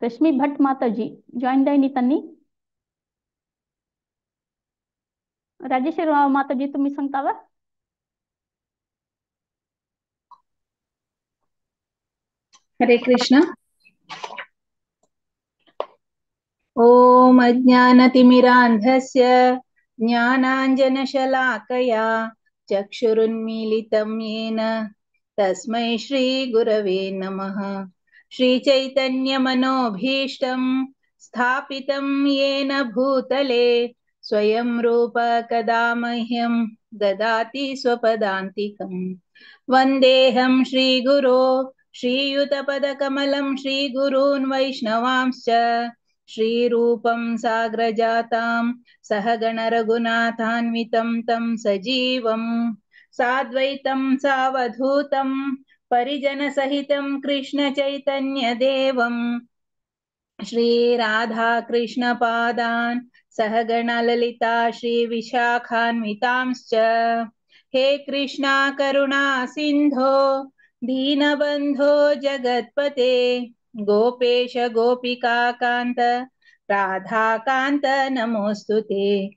रश्मी भट्ट माताजी जॉईन जायनी त्यांनी. राजेश्वर माताजी तुम्ही सांगता वा? हरे कृष्ण. ॐ अज्ञानतिमिरान्धस्य ज्ञानाञ्जनशलाकया चक्षुरुन्मीलितं येन तस्मै श्रीगुरवे नमः. श्रीचैतन्यमनोभीष्टं स्थापितं येन भूतले स्वयं रूप कदा मह्यं ददाति स्वपदान्तिकं. वन्देऽहं श्रीगुरो श्रीयुतपदकमलं श्रीगुरून् वैष्णवांश्च श्रीरूपं साग्रजातां सहगणरघुनाथान्वितं तं सजीवं साद्वैतं सावधूतं परिजनसहितं कृष्णचैतन्यदेवं श्रीराधाकृष्णपादान् सहगणललिता श्रीविशाखान्वितांश्च. हे कृष्णा करुणा सिन्धो दीनबन्धो जगत्पते गोपेश गोपिकाकान्त राधाकान्त नमोऽस्तु ते.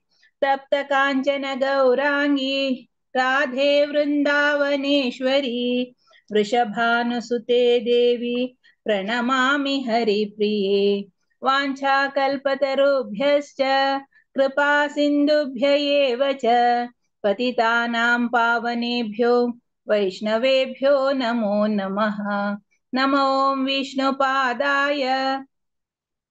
तप्त काञ्चन गौराङ्गी राधे वृन्दावनेश्वरी वृषभानुसुते देवी प्रणमामि हरिप्रिये. वाञ्छाकल्पतरुभ्यश्च कृपा सिन्धुभ्य एव च पतितानां पावनेभ्यो वैष्णवेभ्यो नमो नमः. नमो विष्णुपादाय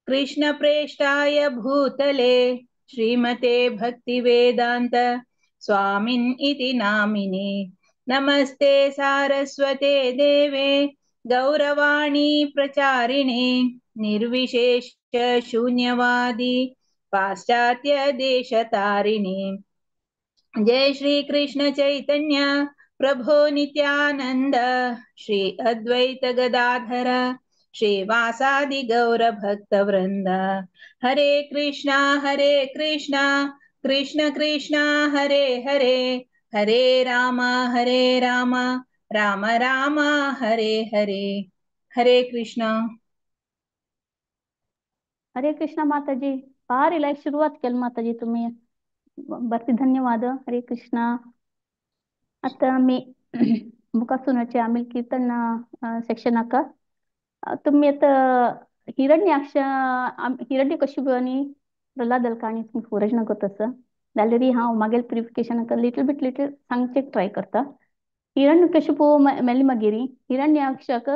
कृष्णप्रेष्ठाय भूतले श्रीमते भक्तिवेदान्त स्वामिन् इति नामिने. नमस्ते सारस्वते देवे गौरवाणी प्रचारिणे निर्विशेष शून्यवादी पाश्चात्य देशतारिणे. जय श्री कृष्ण चैतन्य प्रभो नित्यानंद श्री अद्वैत गदाधर श्रीवासादि गौर भक्त वृंद. हरे कृष्णा कृष्ण कृष्ण हरे हरे, हरे राम राम राम हरे हरे. हरे कृष्णा. हरे कृष्णा माताजी. भारी लाईक सुरुवात केली माताजी तुम्ही, बरती धन्यवाद. हरे कृष्णा. आता मी मुखासूनाचे आम्ही कीर्तन सेक्शनाक तुम्ही आता हिरण्याक्ष हिरण्यकशिपू आणि प्रल्हादल काणी तुमकां फुरज नको तसं जाल्यार हांव मागेल प्युरिफिकेशन लिटल बीट लिटल सांगचें ट्राय करता. हिरण्यकशिपू मेले मागीर हिरण्याक्षक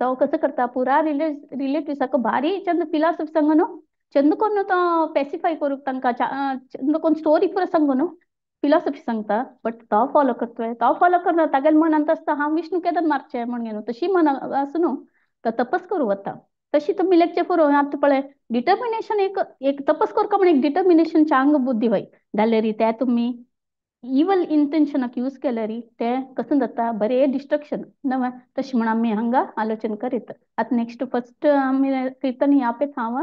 तो कसं करता पुरा रिलेटिव्साक भारी चंद फिलॉसॉफी सांग न्हू, चंद कोण तो पॅसिफाय करूंक तांकां चंद कोण स्टोरी पुरा सांग न्हू, फिलॉसॉफी सांगता बट तो फॉलो करतोय, तो फॉलो करना तागेले मनांत आसता हांव विष्णू केदन मारचें म्हण न्हू, तशी मन आसूं न्हू तो तपस करूं वता. तशी तुमी लेगचे पुरो आतां पळय डिटर्मिनेशन एक एक तपस करता म्हण एक डिटर्मिनेशन चांग बुद्धी वय जाल्यार ते तुमी इवल इंटेन्शनाक यूज केल्यार ते कसं जाता बरें डिस्ट्रक्शन नवें. तशें म्हण आमी हांगा आलोचन करीत. आतां नेक्स्ट फर्स्ट आमी कीर्तन ह्या पेत हांव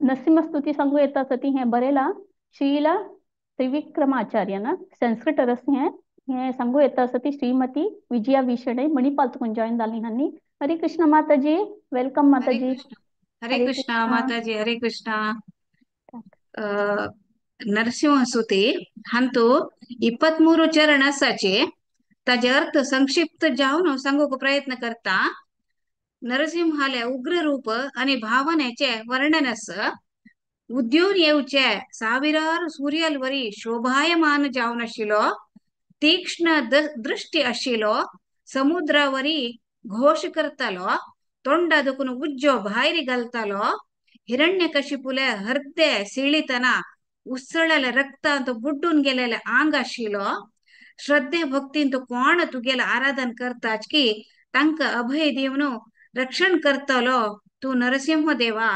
नरसिंह स्तुती सांगू येता आसा ती हें बरयलां श्रीला त्रिविक्रमाचार्य संस्कृत रस हें हें सांगू येता आसा ती श्रीमती विजया विशणे मणिपाल तुकून जॉईन जाली हांनी. हरे कृष्ण माताजी, welcome माताजी. हरे कृष्ण माताजी. हरे कृष्ण. नरसिंह स्तुती हांतू 23 चरण आसाचे ताजे अर्थ संक्षिप्त जावन सांगूंक प्रयत्न करता. नरसिंहाले उग्र रूप आणि भावनेचे वर्णन आसा. उद्योन येवचे ಸಾವಿರಾರು ಸೂರ್ಯಲ್ವರಿ ಶೋಭಾಯಮಾನ जावन आशिल्लो, तीक्ष्ण दृष्टी आशिल्लो, समुद्रावरी घोष करतालो, तोंडा दुखून उज्जो भायर घालतालो, हिरण्यकशिपुले हर्दे सिळितना उसळले रक्तांत बुड्डून गेलेले आंग आशिल्लो, श्रद्धे भक्तीन कोण तुगेले आराधन करताच की तांकां अभय दिवन रक्षण करतलो तूं नरसिंह देवा,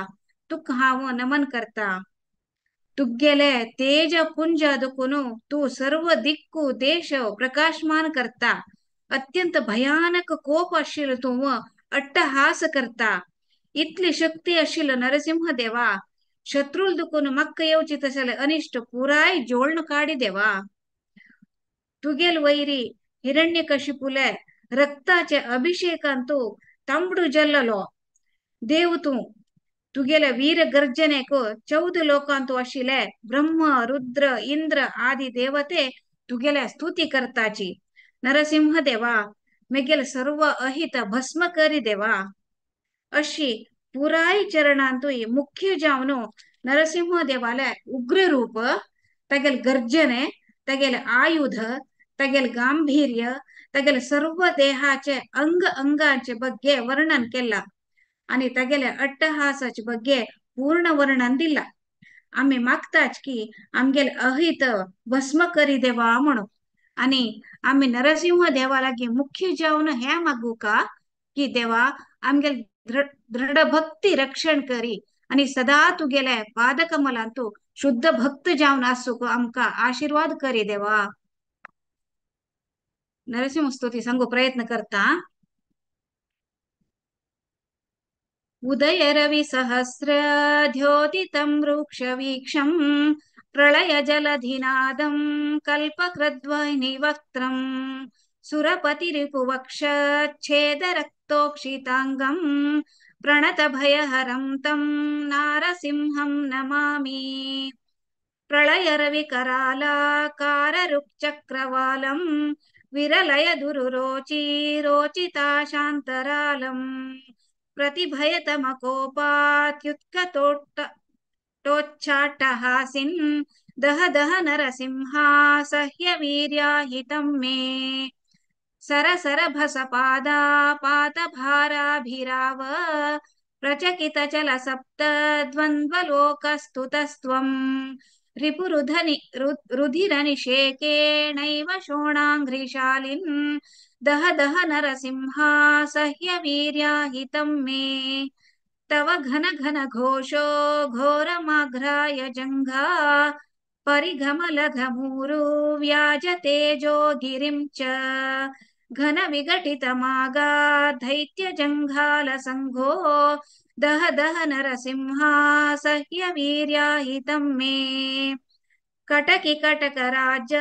तुका हांव नमन करता. तुगेले तेज पुंज दुखून तूं सर्व दिक्कू देश प्रकाशमान करता. अत्यंत भयानक कोप आशिल्लो तूं अट्टहास करता. इतली शक्ती आशिल्लो नरसिंह देवा, शत्रूल दुखून म्हाका येवची तशें अनिश्ट पुराय जोळण काडी देवा. तुगेल वैरी हिरण्यकशिपुले रक्ताचे अभिषेकान तूं तांबडो जल्ललो देव तूं तुगेले वीर गर्जनेक 14 लोकांतु आशिल्ले ब्रह्म रुद्र इंद्र आदी देवते तुगेले स्तुती करताची. नरसिंह देवा मेगेले सर्व अहित भस्म करी देवा. अशी पुराय चरणांतुय मुख्य जावन नरसिंह देवाले उग्र रूप, तागेले गर्जने, तागेले आयुध, तागेले गांभीर्य, तागेले सर्व देहाचे अंग अंगाचे ಬಗ್ಗೆ ವರ್ಣನ್ केला आणि तागेले अट्टहासाचे ಬಗ್ಗೆ पूर्ण वर्णन दिला. आम्ही मागताच की आमगेले अहित भस्म करी देवा म्हणून आणि आम्ही नरसिंह देवा लागी मुख्य जावन हे मागू का की देवा आमगेले दृढ भक्ती रक्षण करी आणि सदा तुगेले पादकमलांतु शुद्ध भक्त जावन आसूक आमका आशीर्वाद करी देवा. नरसिंह स्तुती सांगू प्रयत्न करता. उदय रवि सहस्र द्योतितं वृक्षवीक्षं प्रलय जलधिनादं कल्पकृद्वह्निवक्त्रं सुरपतिरिपुवक्ष छेदरक्तोक्षिताङ्गं प्रणतभयहरं तं नारसिंहं नमामि. प्रलय रविकरालाकाररुक्चक्रवालं विरलय दुरुरोचि रोचिताशान्तरालं प्रतिभयतमकोपात्युत्कटोच्चाटहासिन् दह दह नरसिंहा सह्यवीर्याहितं मे. सरसरभसपादा पातभाराभिराव प्रचकितचल सप्तद्वन्द्वलोकस्तुतस्त्वं रिपुरुधनि रुधिरनिषेकेणैव शोणाङ्घ्रिशालिन् दह दह नरसिंहा सह्यवीर्याहितं मे. तव घन घन घोषो घोरमाघ्राय जङ्घा परिघमलघमूरु व्याज तेजो गिरिं च घन विघटितमागा दैत्य जङ्घालसङ्घो दह दह नरसिंहा सह्यवीर्याहितं मे. कटकि कटकराज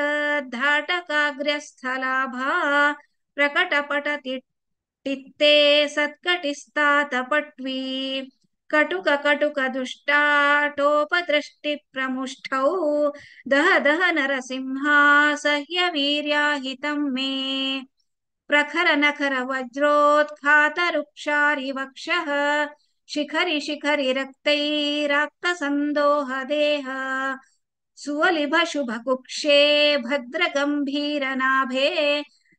धाटकाग्र्यस्थलाभा प्रकटपटति टित्ते सत्कटिस्तातपट्वी कटुक कटुक दुष्टाटोपदृष्टि प्रमुष्ठौ दह दह नरसिंहा सह्यवीर्याहितं मे. प्रखर नखर वज्रोत्खातरुक्षारि वक्षः शिखरि शिखरि रक्तैराक्तसन्दोह देह सुवलिभ शुभकुक्षे भद्रगम्भीरनाभे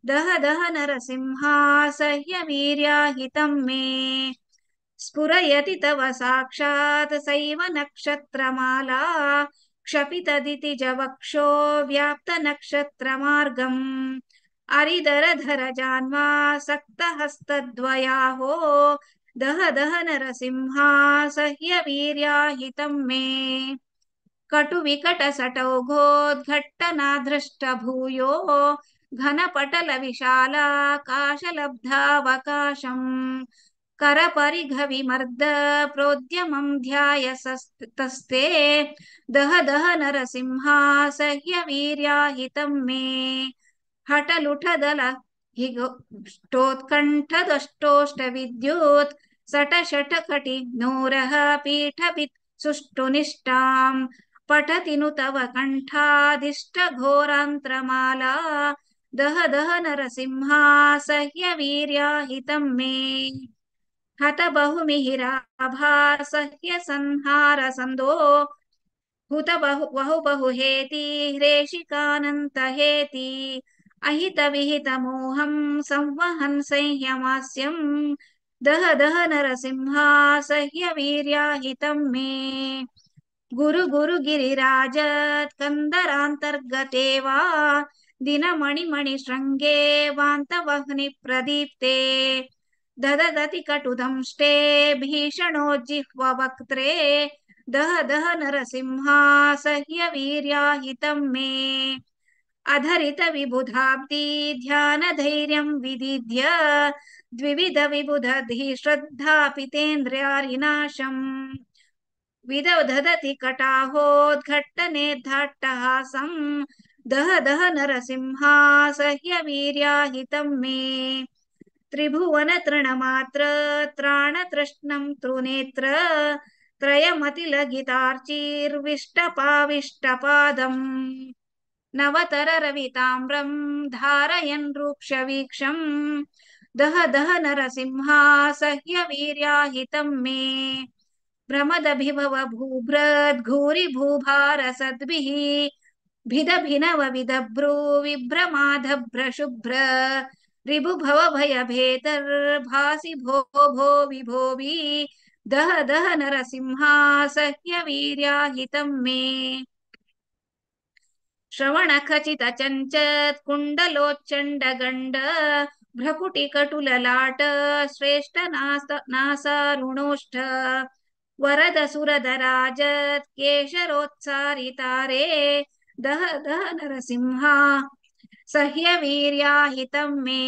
दह दह नरसिंहा सह्यवीर्याहितं मे. स्फुरयति तव साक्षात् सैव नक्षत्रमाला क्षपितदिति जवक्षो व्याप्त नक्षत्रमार्गम् अरिदरधर जान्वा सक्तहस्तद्वयाहो दह दह नरसिंहा सह्यवीर्याहितं मे. कटुविकटसटौघोद्घट्टनाधृष्टभूयो घनपटल विशालाकाशलब्धावकाशम् करपरिघविमर्द प्रोद्यमं ध्याय तस्ते दह दह नरसिंहा सह्यवीर्याहितं मे. हटलुठदल हिगोष्ठोत्कण्ठदष्टोष्टविद्युत् सटषटकटि नूरः पीठपित् सुष्ठुनिष्ठां पठति नु तव कण्ठादिष्टघोरान्त्रमाला दह दह नरसिंहा सह्यवीर्याहितं मे. हत बहुमिहिराभा सह्य संहार सन्दो हुत बहु बहु बहु हेति ह्रेषिकानन्त हेति अहित विहित मोहं संवहन् संयमास्यं दह दह नरसिंहा सह्यवीर्याहितं मे. गुरु गुरु गिरिराज कन्दरान्तर्गते वा दिनमणिमणि शृङ्गे वान्तवह्नि प्रदीप्ते दददति कटुदंष्टे भीषणो जिह्ववक्त्रे दह दह नरसिंहा सह्यवीर्याहितं मे. अधरित विबुधाब्धि ध्यानधैर्यं विदिध्य द्विविध विबुधधि श्रद्धापितेन्द्रियारिनाशम् विदधति कटाहोद्घट्टनेद्धाट्टहासं दह दह नरसिंहा सह्यवीर्याहितं मे. त्रिभुवन तृणमात्र त्राणतृष्णं त्रिनेत्र त्रयमतिलगितार्चिर्विष्टपाविष्टपादम् नवतर रविताम्रं धारयन् रूक्षवीक्षं दह दह नरसिंहा सह्यवीर्याहितं मे। भ्रमदभिभव भूभृद्घूरि भूभारसद्भिः भिदभिनव विदभ्रू विभ्रमाधभ्रशुभ्र रिभुभव भयभेतर्भासि भो भो विभोवि दह दह नरसिंहा सह्यवीर्याहितं मे। श्रवणखचित चञ्चत् कुण्डलोच्चण्डगण्ड भ्रकुटिकटुललाट श्रेष्ठ नासारुणोष्ठ वरद सुरदराजत् केशरोत्सारितारे दह दह नरसिंहा सह्यवीर्याहितं मे।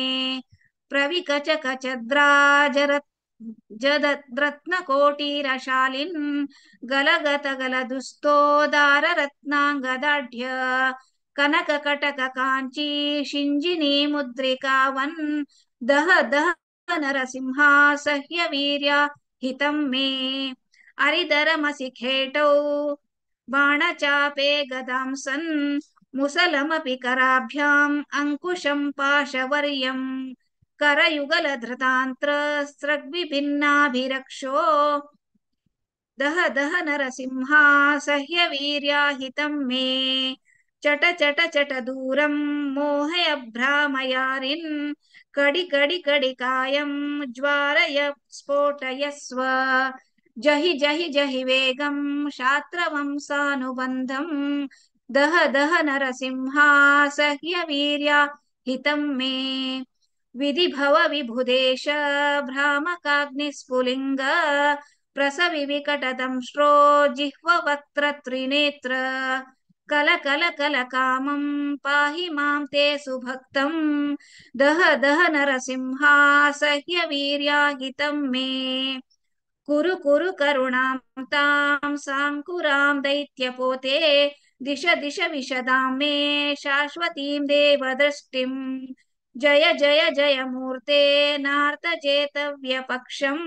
प्रविकचकचद्राजरत्नकोटीरशालिन् गलगतगलदुस्तोदाररत्नाङ्गदाढ्य कनककटककाञ्ची शिञ्जिनी मुद्रिकावन् दह दह नरसिंहा सह्यवीर्याहितं मे। अरिदरमसि खेटौ बाणचापे गदांसन् मुसलमपि कराभ्याम् अङ्कुशं पाशवर्यं करयुगलधृतान्त्रस्रग्विभिन्नाभिरक्षो दह दह नरसिंहा सह्यवीर्याहितं मे। चट चट चट दूरं मोहय भ्रामयारिन् कडि कडि कडिकायं ज्वारय स्फोटयस्व जहि जहि जहि वेगं शात्रवंसानुबन्धं दह दह नरसिंहा सह्यवीर्याहितं मे। विधिभव विभुदेश भ्रामकाग्निस्फुलिङ्ग प्रसविविकटदंष्ट्रो जिह्ववक्त्र त्रिनेत्र कल कल कल कामं पाहि मां ते सुभक्तं दह दह नरसिंहा सह्यवीर्याहितं मे। कुरु कुरु करुणां तां साङ्कुरां दैत्यपोते दिश दिश विशदां मे शाश्वतीं देवदृष्टिं जय जय जय मूर्ते नार्तचेतव्यपक्षं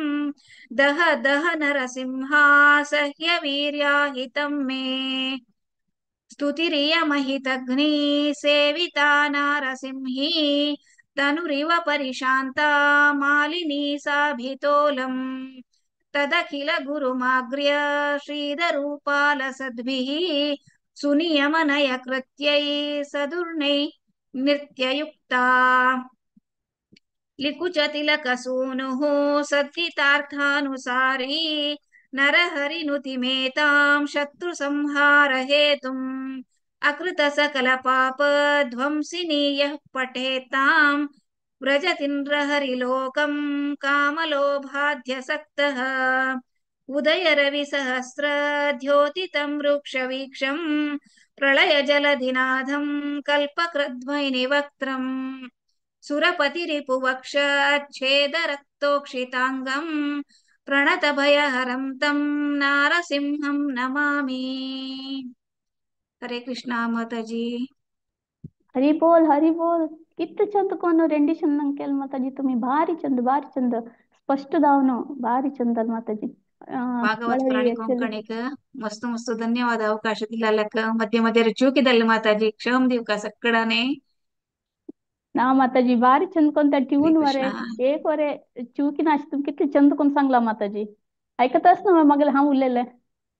दह दह नरसिंहा सह्यवीर्याहितं मे। स्तुतिरियमहितघ्नी सेविता नारसिंही तनुरिव परिशान्ता मालिनी साभितोलम् तदखिल गुरुमाग्र्य श्रीधरूपालसद्भिः सुनियमनय कृत्यै सदुर्णै नृत्ययुक्ता। लिकुचतिलकसूनुः सद्धितार्थानुसारी नरहरिनुतिमेतां शत्रुसंहारहेतुम् अकृतसकलपापध्वंसिनी यः पठेतां व्रजतीन्द्रहरिलोकं कामलोभाध्यसक्तः। उदयरविसहस्रद्योतितं वृक्षवीक्षं प्रलयजलधिनाथं कल्पकृद्वैनिवक्त्रं सुरपतिरिपुवक्षच्छेदरक्तोक्षिताङ्गं प्रणतभयहरं तं नारसिंहं नमामि। हरे कृष्णा माताजी। हरि बोल हरि बोल। कित चंद कोण रेंडिशन ನಂಗೆ ಕೇಳಿ ಮಾತಾಜಿ, तुम्ही भारी चंद भारी चंद स्पष्ट दावनो भारी चंद माताजी. ಭಾಗವತ್ ಪುರಾಣಿ ಕೊಂಕಣಿಕ ಮಸ್ತು ಮಸ್ತು ಧನ್ಯವಾದ ಅವಕಾಶ ದಿಲ್ಲಕ್ಕ. ಮಧ್ಯ ಮಧ್ಯ ಚೂಕಿದಲ್ಲಿ ಮಾತಾಜಿ ಕ್ಷಮ ದಿವ್ಕ ಸಕ್ಕಡನೆ ना माताजी भारी चंद कोणता ट्यून वरे एक वरे चुकी ना तुम्ही किती चंद कोण सांगला माताजी ऐकतच ना मग हा उरलेलं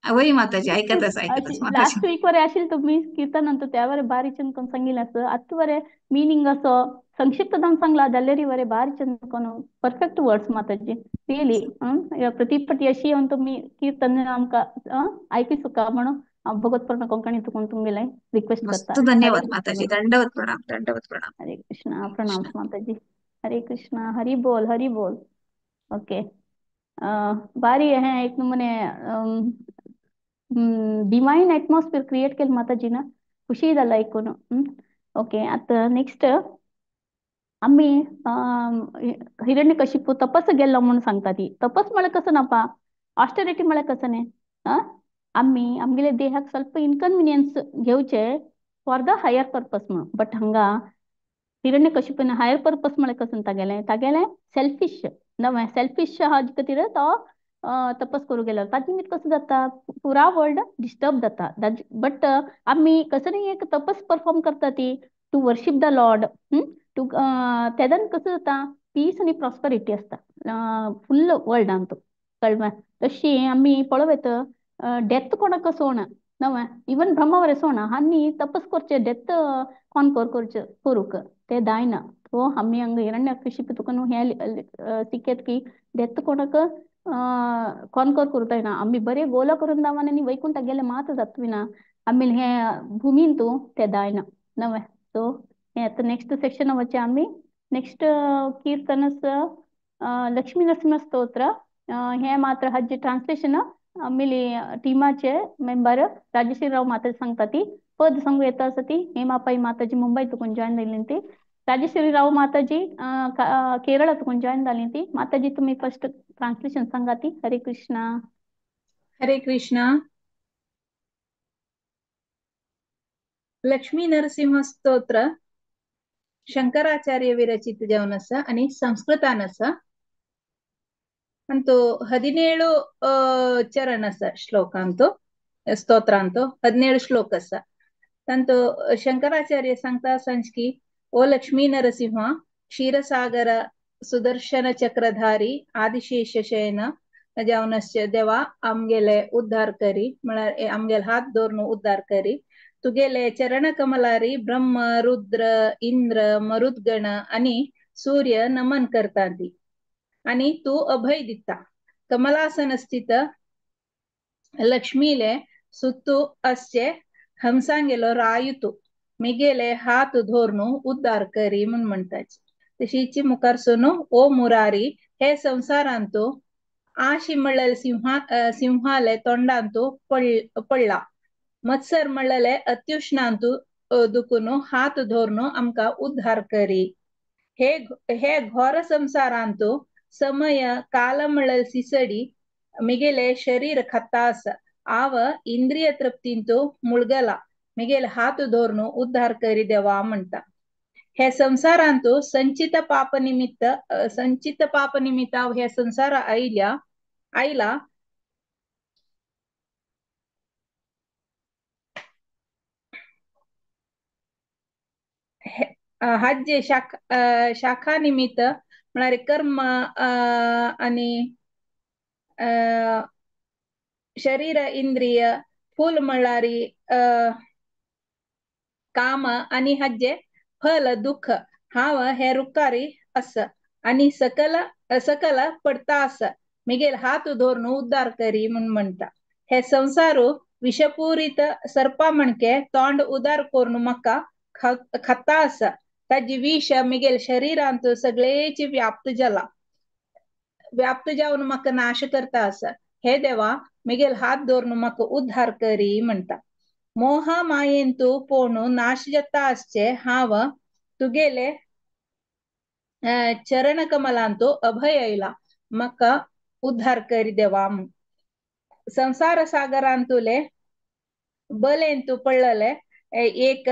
वही माताजी ऐकतच ऐकतच लास्ट वीक वरे असेल तुम्ही कीर्तन नंतर त्यावर भारी चंद कोण सांगितलं असं आत्तवरे मीनिंग असं संक्षिप्त दाम सांगला दल्लेरी वरे भारी चंद कोण परफेक्ट वर्ड्स माताजी रियली प्रतिपटी अशी येऊन तुम्ही कीर्तन आमका ऐकी सुका म्हणून भगवत पूर्ण कोंकणी तुकून तुमगेले रिक्वेस्ट करता. धन्यवाद माताजी, दंडवत प्रणाम, दंडवत प्रणाम. हरे कृष्णा, प्रणाम माताजी. हरे कृष्णा, हरि बोल हरि बोल. ओके बारी है एक नमूने डिवाइन अट्मास्फियर क्रिएट केल माताजीನ ಖುಷಿ ಇದಲ್ಲ ಐಕೋನು. ಓಕೆ ಅತ್ತ ನೆಕ್ಸ್ಟ್ आम्ही हिरण्यकशिपू तपस गेल्लो म्हणून सांगता ती. तपस म्हळ्यार कसं नापा, ऑस्टेरिटी म्हळ्यार कसं न्ही. आम्ही आमगेले देहाक ಸ್ವಲ್ಪ इनकन्विनियन्स घेवचे फॉर the higher purpose म्हणून. बट हांगा हिरण्यकशिपून हायर पर्पस म्हळ्यार कसं तागेलें तागेलें सेल्फिश नवें सेल्फिश हाजे खातीर तो तपस करूं गेलो. ताजे निमित्त कसं जाता पुरा वर्ल्ड डिस्टर्ब जाता. बट आमी कसं न्ही एक तपस परफॉर्म करता ती to worship the lord to तेदान कसं जाता पीस आनी प्रॉस्पेरिटी आसता फुल्ल वर्ल्डान तो कळ्ळें. तशी आमी पळोवं येता डेथ कोणाक सोण नवें इवन ब्रह्मावरे सोण आनी तपस करचें डेथ कॉन्कर करचें करूंक ते जायना. सो आमी हांगा हिरण्यकशिप तुका न्हू हें शिकयत की डेथ कोणाक कॉन्कर करूं जायना. आमी बरे गोला करून दावन आनी वैकुंठाक गेले मात जातवी ना आमी हे भुमीन तूं ते जायना नवें. सो हें आतां नेक्स्ट सेक्शन वचचें आमी नेक्स्ट कीರ್ತनस लक्ष्मी नरसिंह स्तोत्र. हें मात्र हाजें ट्रान्सलेशन आमगेली टिमाचे मेंबर राजेश्वरी राव माताजी सांगता ती पद सांगू येता आसा ती हेमापाई माताजी मुंबय तुकून जॉयन जाल्ली ती राजेश्वरी राव माताजी केरळा तुकून जॉयन जाली ती. माताजी तुमी फर्स्ट ट्रान्सलेशन सांगा ती. हरे कृष्णा. हरे कृष्णा. लक्ष्मी नरसिंह स्तोत्र शंकराचार्य विरचित जावन आसा आनी संस्कृतान आसा. अंतू 17 चरण आसा श्लोकांतू स्तोत्रांतू 17 श्लोक आसा. तांतू शंकराचार्य सांगता आसांच की ओ लक्ष्मी नरसिंह क्षीरसागर सुदर्शन चक्रधारी आदिशेष शयन जावन आसचे देवा आमगेले उद्धार करी म्हळ्यार आमगेले हात दवरून उद्धार करी. तुगेले चरण कमलारी ब्रह्म रुद्र इंद्र मरुद्गण आनी सूर्य नमन करता ती आनी तूं अभय दिता. कमलासन स्थित लक्ष्मीले सुत्तू आसचे हंसांगेलो रायुतू मिगेले हात धोरनु उद्धार करी म्हूण म्हणटाची. तशीच मुखार सोनू ओ मुरारी हे संवसारांतू आशी म्हणलेले सिंहाले तोंडांतू पडला मत्सर म्हणलेले अत्युष्णांतू दुखून हात धोरनु आमकां उद्धार करी. हे हे घोर संसारांतू समय काल म्हणलेले सिसडी मिगेले शरीर खाता आसा आव इंद्रिय तृप्तींतू मुळगला मिगेले हात धोरनु उद्धार करी देवा म्हणटा. हे संसारांतू संचित पाप निमित्त संचित पाप निमित्त हे संसार आयल्या आयला हाजे शाखा शाखा निमित्त म्हळ्यार कर्म आनी शरीर इंद्रिय फूल म्हणल्यार काम आनी हाजे फल दुःख हांव हे रुखारी आस आनी सकल सकल पडता आस मिगेल हात धरून उद्धार करी म्हूण म्हणटा. हे संवसारू विषपूरित सर्पा म्हणके तोंड उदार करून म्हाका खाता आसा ताजी विष मिगेल शरीरांत सगळेची व्याप्त जाला व्याप्त जावन म्हाका नाश करता आसा. हे देवा मिगेल हात धरून म्हाका उद्धार करी म्हणटा. मोहा मायेंतू पोणू नाश जाता आसचे हांव तुगेले चरण कमलांतू अभय आयला म्हाका उद्धार करी देवा म्हूण. संसार सागरांतुले बलेंतू पडलेले एक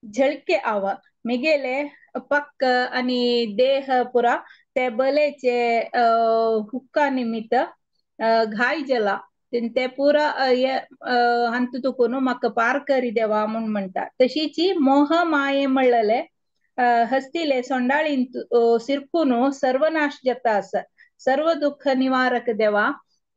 झळके आव मिगेले पक्क आनी देह पुरा ते बलेचे हुक्का निमित्त घाय जाला ते पुरा हांतू तुकून म्हाका पार करी देवा म्हूण म्हणटा. तशीची मोह माये म्हणलेले हस्तिले सोंडाळींत सिरकून सर्वनाश जाता आसा. सर्व दुःख निवारक देवा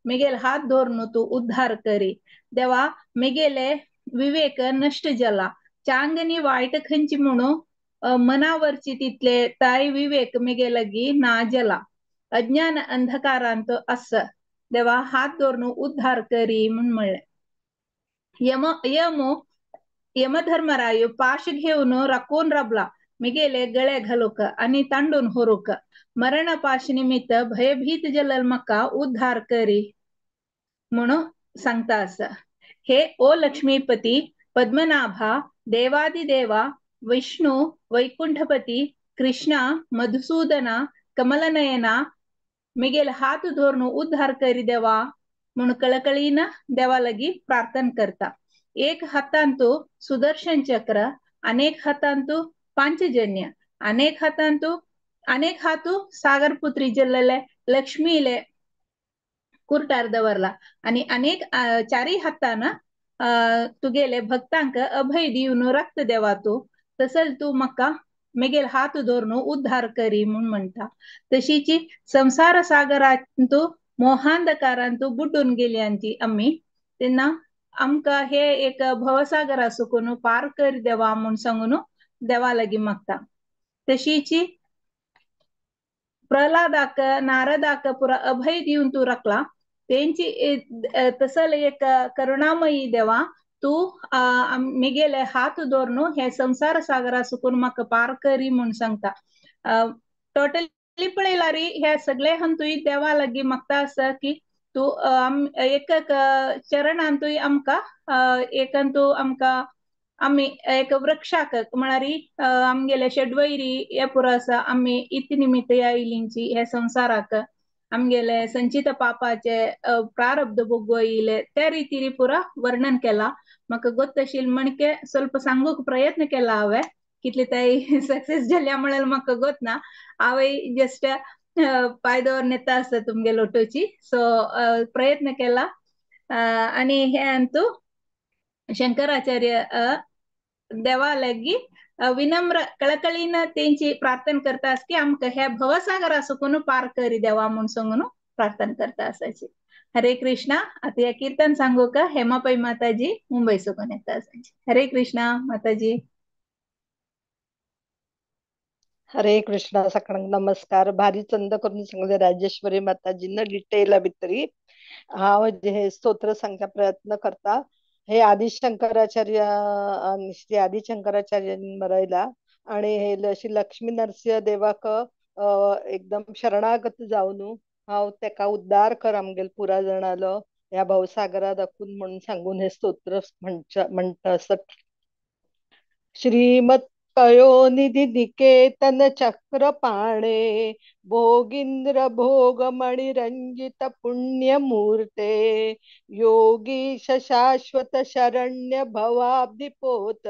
मिगेल हात धरून तूं उद्धार करी देवा. मिगेले विवेक नश्ट जाला चांगनी वायट खंयची म्हणू मनावरची तितले ताय विवेक मिगे लागी ना जाला अज्ञान अंधकारांत आस देवा हात धरून उद्धार करी म्हूण म्हणलें. यम यमो यमधर्मराय पाश घेवन राखून राबला मिगेले गळे घालूक आनी तांडून व्हरूक मरण पाश निमित्त भयभीत जलल म्हाका उद्धार करी म्हणून सांगता आसा. हे ओ लक्ष्मीपती पद्मनाभा देवादिदेवा विष्णु वैकुंठपती कृष्णा मधुसूदना कमलनयना मिगेल हात धरून उद्धार करी देवा म्हणून कळकळीन देवा लागी प्रार्थना करता. एक हातांतू सुदर्शन चक्र अनेक हातांतू पांचजन्य अनेक हातांतु अनेक हातू सागर पुत्री जल्लले लक्ष्मीले कुरटार दवरला आणि अनेक चारी हातान तुगेले भक्तांक अभय दिवन रक्त देवा तू तसल तू मक्का मेगेल हात धरून उद्धार करी म्हणून म्हणता. तशीची संसार सागरांतू मोहांधकारांतू बुडून गेल्यांची आम्ही तेन्ना आमकां हे एक भवसागरा सुकून पार कर देवा म्हूण सांगून देवा लागीं मागता. तशीची प्रल्हादाक नारदाक पुरा अभय दिवन तूं राखला तेंची तसल एक करुणामयी देवा तूं मिगेले हात धरून हे संसार सागरा सुकून म्हाका पार करी म्हूण सांगता. टोटली पळयल्यार हे सगळे हंतूय देवा लागीं मागता आसा की तूं एक चरणान तूं आमकां एकान तूं आमकां आमी एक वृक्षाक म्हळ्यार आमगेले षड्वैरी हे पुरो आसा आमी इति निमित्त आयलींची हे संवसाराक आमगेले संचित पापाचे प्रारब्ध भोगयले त्या रितीरी पुरा वर्णन केला. म्हाका गोत्तशील म्हणके ಸ್ವಲ್ಪ सांगूक प्रयत्न केला हांवें कितले ताई सक्सेस जाल्या म्हळ्यार म्हाका गोत ना हांवें जस्ट पांय दवर येता आसता तुमगे लोटोची सो प्रयत्न केला. आनी हे अंतू शंकराचार्य देवा लागीं विनम्र कळकळीन तेंची प्रार्थना करता की आमकां हे भवसागरा सुकून पार करी देवा म्हूण सांगून प्रार्थना करता आसाची. हरे कृष्णा. आतां हे कीर्तन सांगू का हेमा पै माताजी मुंबई सुकून येता आसाची. हरे कृष्णा माताजी. हरे कृष्णा. सगळ्यांक नमस्कार. भारी चंद करून सांगले राजेश्वरी माताजींना डिटेला भितरी. हांव हे स्तोत्र सांगचा प्रयत्न करता. हे आदिशंकराचार्य श्री आदिशंकराचार्यांनी बरयला आणि हे श्री लक्ष्मी नरसिंह देवाक एकदम शरणागत जावन हांव तेका उद्धार कर आमगेल पुरा जाणालो ह्या भवसागरा दाखून म्हणून सांगून हे स्तोत्र म्हणटा आसत. श्रीमत पयोनिधि निकेतन चक्रपाणे भोगींद्र भोगमणि रंजित पुण्यमूर्ते योगीश शाश्वत शरण्य भवाब्धिपोत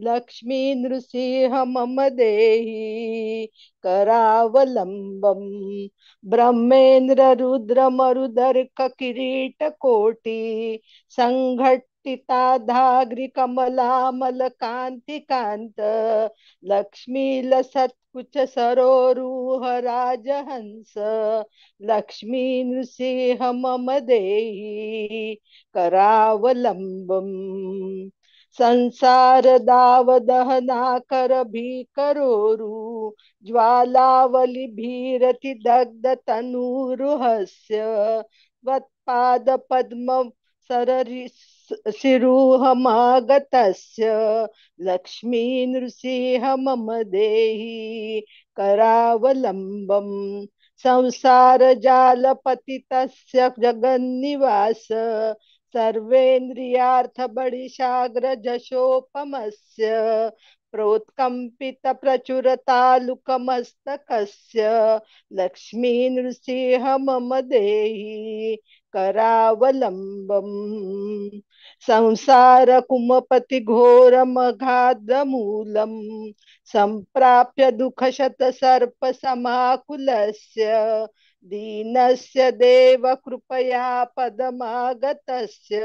लक्ष्मी नृसिंह मम देहि करावलंबम ब्रह्मेंद्र रुद्र मरुदर्क किरीट कोटि संघट धाग्रि कमलामल कांति कांत लक्ष्मी लसत्कुच सरोरुह राजहंस लक्ष्मी नृसिंह मम देहि करावलंबम संसार दाव दहनाकर भीकरोरु ज्वालावली भीरति दग्ध तनूरुहस्य त्वत्पाद पद्म सररि शिरोहमागतस्य लक्ष्मी नृसिंह मम देहि करावलंबम संसार जालपतितस्य जगन्निवास सर्वेन्द्रियार्थ बडिशाग्र जशोपमस्य प्रोत्कंपित प्रचुरतालुकमस्तकस्य लक्ष्मी नृसिंह मम देहि करावलंबम संसार कुमपति घोरमघाद्रमूलम संप्राप्य दुःखशत सर्प समाकुलस्य दीनस्य देव कृपया पदमागतस्य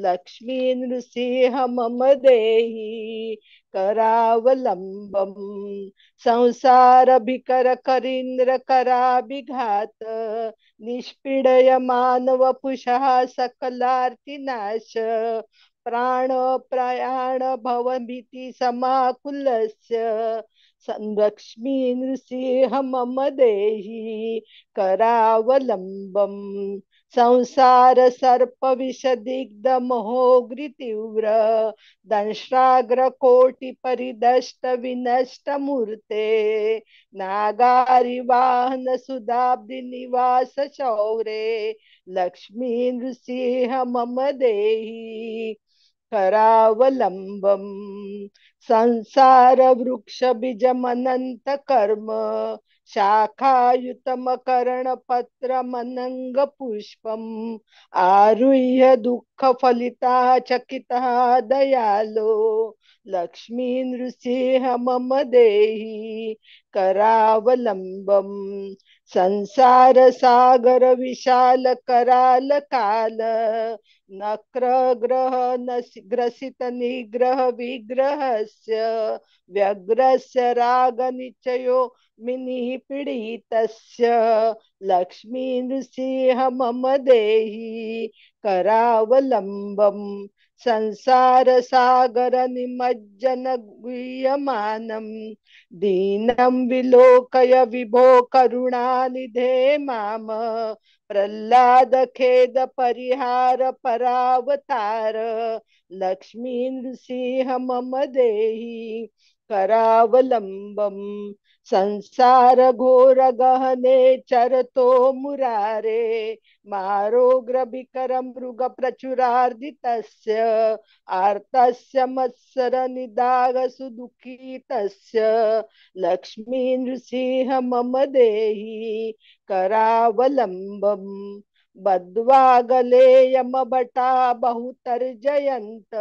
लक्ष्मी नृसिंह मम देहि करावलंबम संसार भिकर करींद्र कराभिघात निष्पीडय मानव पुषः सकलार्तिनाश प्राण प्रयाण भवभीति समाकुलस्य लक्ष्मी नृसिंह मम देहि करावलंबम संसार सर्प विषदिग्ध मोहोग्रि तीव्र दंशाग्र कोटि परिदष्ट विनष्ट मूर्ते नागारि वाहन सुधाब्धि निवास शौरे लक्ष्मी नृसिंह मम देहि करावलंबम संसार वृक्ष बीजमनंत कर्म शाखायुतमकरण पत्रमनंग पुष्पम आरुह्य दुःख फलिता चकिता दयालो लक्ष्मी नृसिंह मम देहि करावलंबम। संसार सागर विशाल कराल काल नक्र ग्रह ग्रसित निग्रह विग्रहस्य व्यग्रस्य राग निचयो मिनिपीडितस्य लक्ष्मी नृसिंह मम देहि करावलंबम। संसार सागर निमज्जन गुह्यमानं दीनं विलोकय विभो करुणानिधे माम प्रह्लाद खेद परिहार परावतार लक्ष्मी नृसिंह मम देहि करावलंबम। संसार घोर गहने चरतो मुरारे मारोग्र विकर मृग प्रचुरार्दितस्य आर्तस्य मत्सर निदाघ सुदुःखितस्य लक्ष्मी नृसिंह मम देहि करावलंबम। बद्वागले यमभटा बहुतर्जयन्त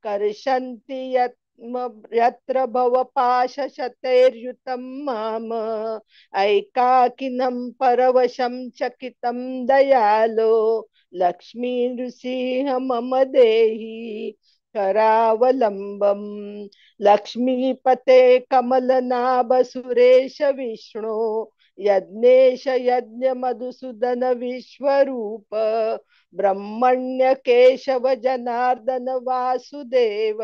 कर्षन्ति यत्र भवपाशशतैर्युतं माम ऐकाकिनं परवशं चकितं दयालो लक्ष्मी नृसिंह मम देहि करावलंबम। लक्ष्मीपते कमलनाभ सुरेश विष्णु यज्ञेश यज्ञ मधुसूदन विश्वरूप ब्रह्मण्य केशव जनार्दन वासुदेव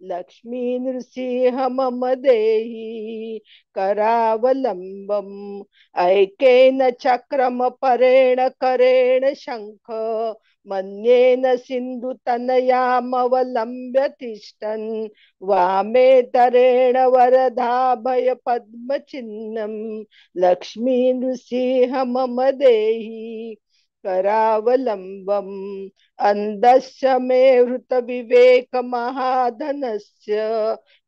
लक्ष्मी नृसिंह मम देहि करावलंबम। ऐकेन चक्रम परेण करेण शंख मन्येन सिंधु तनयामवलंब्य तिष्ठन् वामे तरेण वरदाभय पद्मचिह्नं लक्ष्मी नृसिंह मम देहि करावलंबम। अंधस्य मे हृत विवेक महाधनस्य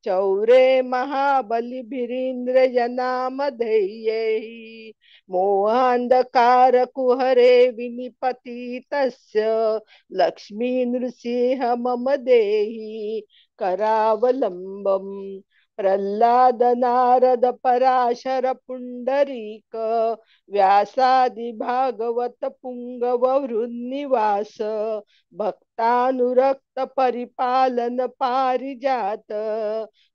चौरे महाबलिभिरीन्द्र जनामधेयै मोहांधकार कुहरे विनिपतितस्य लक्ष्मी नृसिंह मम देहि करावलंबम। प्रह्लाद नारद पराशर पुंडरीक व्यासादि भागवत पुंगव वृन्निवास भक्तानुरक्त परिपालन पारिजात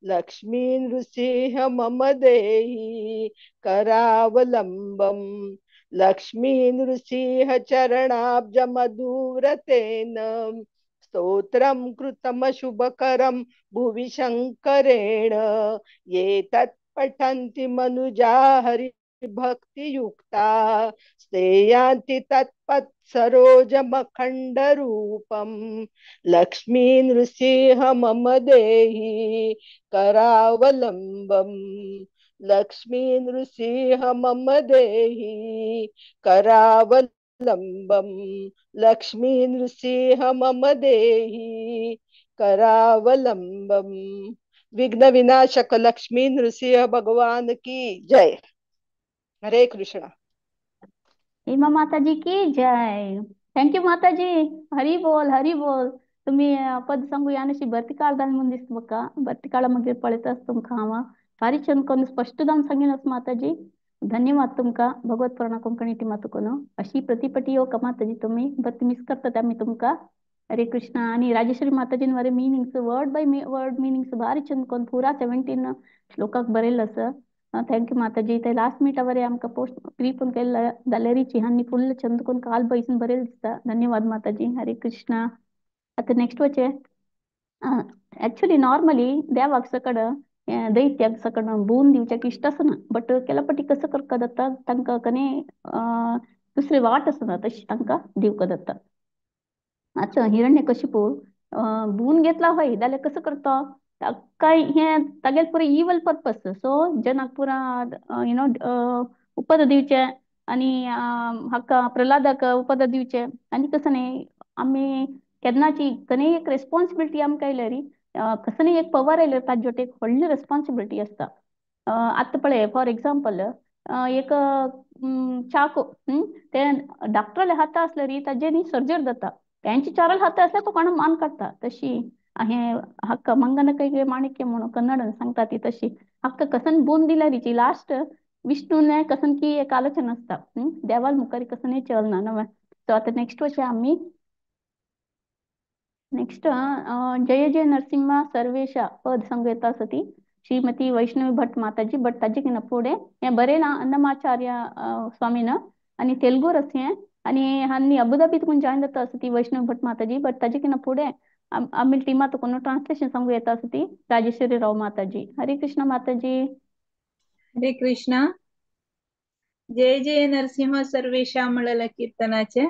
लक्ष्मी नृसिंह मम देहि करावलंबम। लक्ष्मी नृसिंह चरणाब्ज मधुव्रतेन स्तोत्रं कृतं शुभकरं भुवि शंकरेण ये तत् पठन्ति मनुजा हरिभक्तियुक्ता ते यान्ति तत्पत्सरोजमखण्डरूपं लक्ष्मी नृसिंह मम देहि करावलंबम। लक्ष्मी नृसिंह मम देहि करावलंबम। लक्ष्मी नृसिंह मम देहि करावलंबम। विघ्न विनाशक लक्ष्मी नृसिंह भगवान की जय। हरे कृष्णा। हेमा माता जी की जय। Thank you माता जी। हरी बोल हरी बोल। तुम्ही पद सांगू यानशी भरती काळ दान म्हूण दिसता म्हाका भरती काळा मागीर पळयताच तुमकां हांव भारी छंद करून स्पश्ट जावन सांगिनास माताजी। धन्यवाद तुमकां भगवत पुराणा कोंकणी टिमा तुकून अशी प्रतिपटी यो माताजी तुम्ही बट मिस करतात आमी तुमकां। हरे कृष्णा। आणि राजेश्वरी माताजीन वरे meanings word by word meanings भारी छंद करून पुरा 17 श्लोकाक बरयल्लो आसा। Thank you माताजी। ते लास्ट मिनिटा वरे आमकां पोस्ट प्री पण केल्ला जाल्यारीची हांनी फुल्ल छंद करून काल बैसून बरयल्लें दिसता। धन्यवाद माताजी। हरे कृष्णा। आतां नेक्स्ट वचे ऍक्च्युली नॉर्मली देवाक सकड दैत्याक सकड बून दिवच्याक इश्ट आसना बट केला पटी कसं करका जाता तांकां कने दुसरी वाट आसना तशी तांकां दिवका जाता। आतां हिरण्यकशिपू बून घेतला हय जाल्यार कसं करता काय हे तागेले पुरा इवल पर्पस सो जनाक पुरा you know उपद दिवचे आणि हाका प्रल्हादाक उपद दिवचे आनी कसं न्ही आमी केन्नाची कने एक रेस्पॉन्सिबिलिटी आमकां आयल्या री कसं न्ही एक पवर आयल्यार ताजे एक व्हडली रेस्पॉन्सिबिलिटी आसता। आतां पळय फॉर एक्झाम्पल एक चाकू ते डॉक्टराले हाता आसल्यार ताजे न्ही सर्जरी जाता, तेंचे चारल हाता आसल्यार तो कोणा मान काडटा। तशी हें हक्क मंगन कೈगे माणिक्य म्हणून कन्नड सांगता ती तशी हक्क कसन बून दिल्या रिची लास्ट विष्णूने कसन की एक आलोचना आसता देवाल मुखार कसनय चलना नवें. सो आतां नेक्स्ट वचया आमी. नेक्स्ट जय जय नरसिंहा सर्वेशा पद सांगू येता आसा ती श्रीमती वैष्णवी भट माताजी. बट ताजे कितें फुडें हें बरयलां अन्नमाचार्य स्वामीन आनी तेलुगू रस हें आनी हांनी अबुधाबी तुकून जॉईन जाता आसा ती वैष्णवी भट माताजी. बट ताजे कितें फुडें आमी टिमा तुकून ट्रान्सलेशन सांगू येता आसा ती राजेश्वरी राव माताजी. हरे कृष्ण माताजी. हरे कृष्णा. जय जय नरसिंह सर्वेशा म्हणलेल्या कीर्तनाचे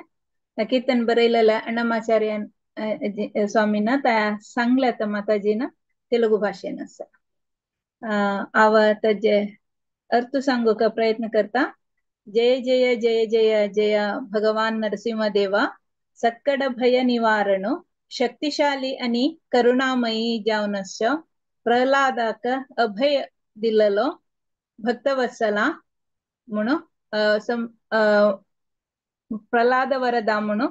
कीर्तन बरयलेल्या अण्णमाचार्य स्वामींना त्या सांगल्या त्या माताजीना तेलुगू भाशेन आसा. हांव ताजे अर्थ सांगूंक प्रयत्न करता. जय जय जय जय जय भगवान नरसिंह देवा, सक्कड भय निवारण, शक्तिशाली आणि करुणामयी जावन आसचो, प्रल्हादाक अभय दिल्लो भक्तवत्सला म्हणून प्रल्हाद वरदा म्हणून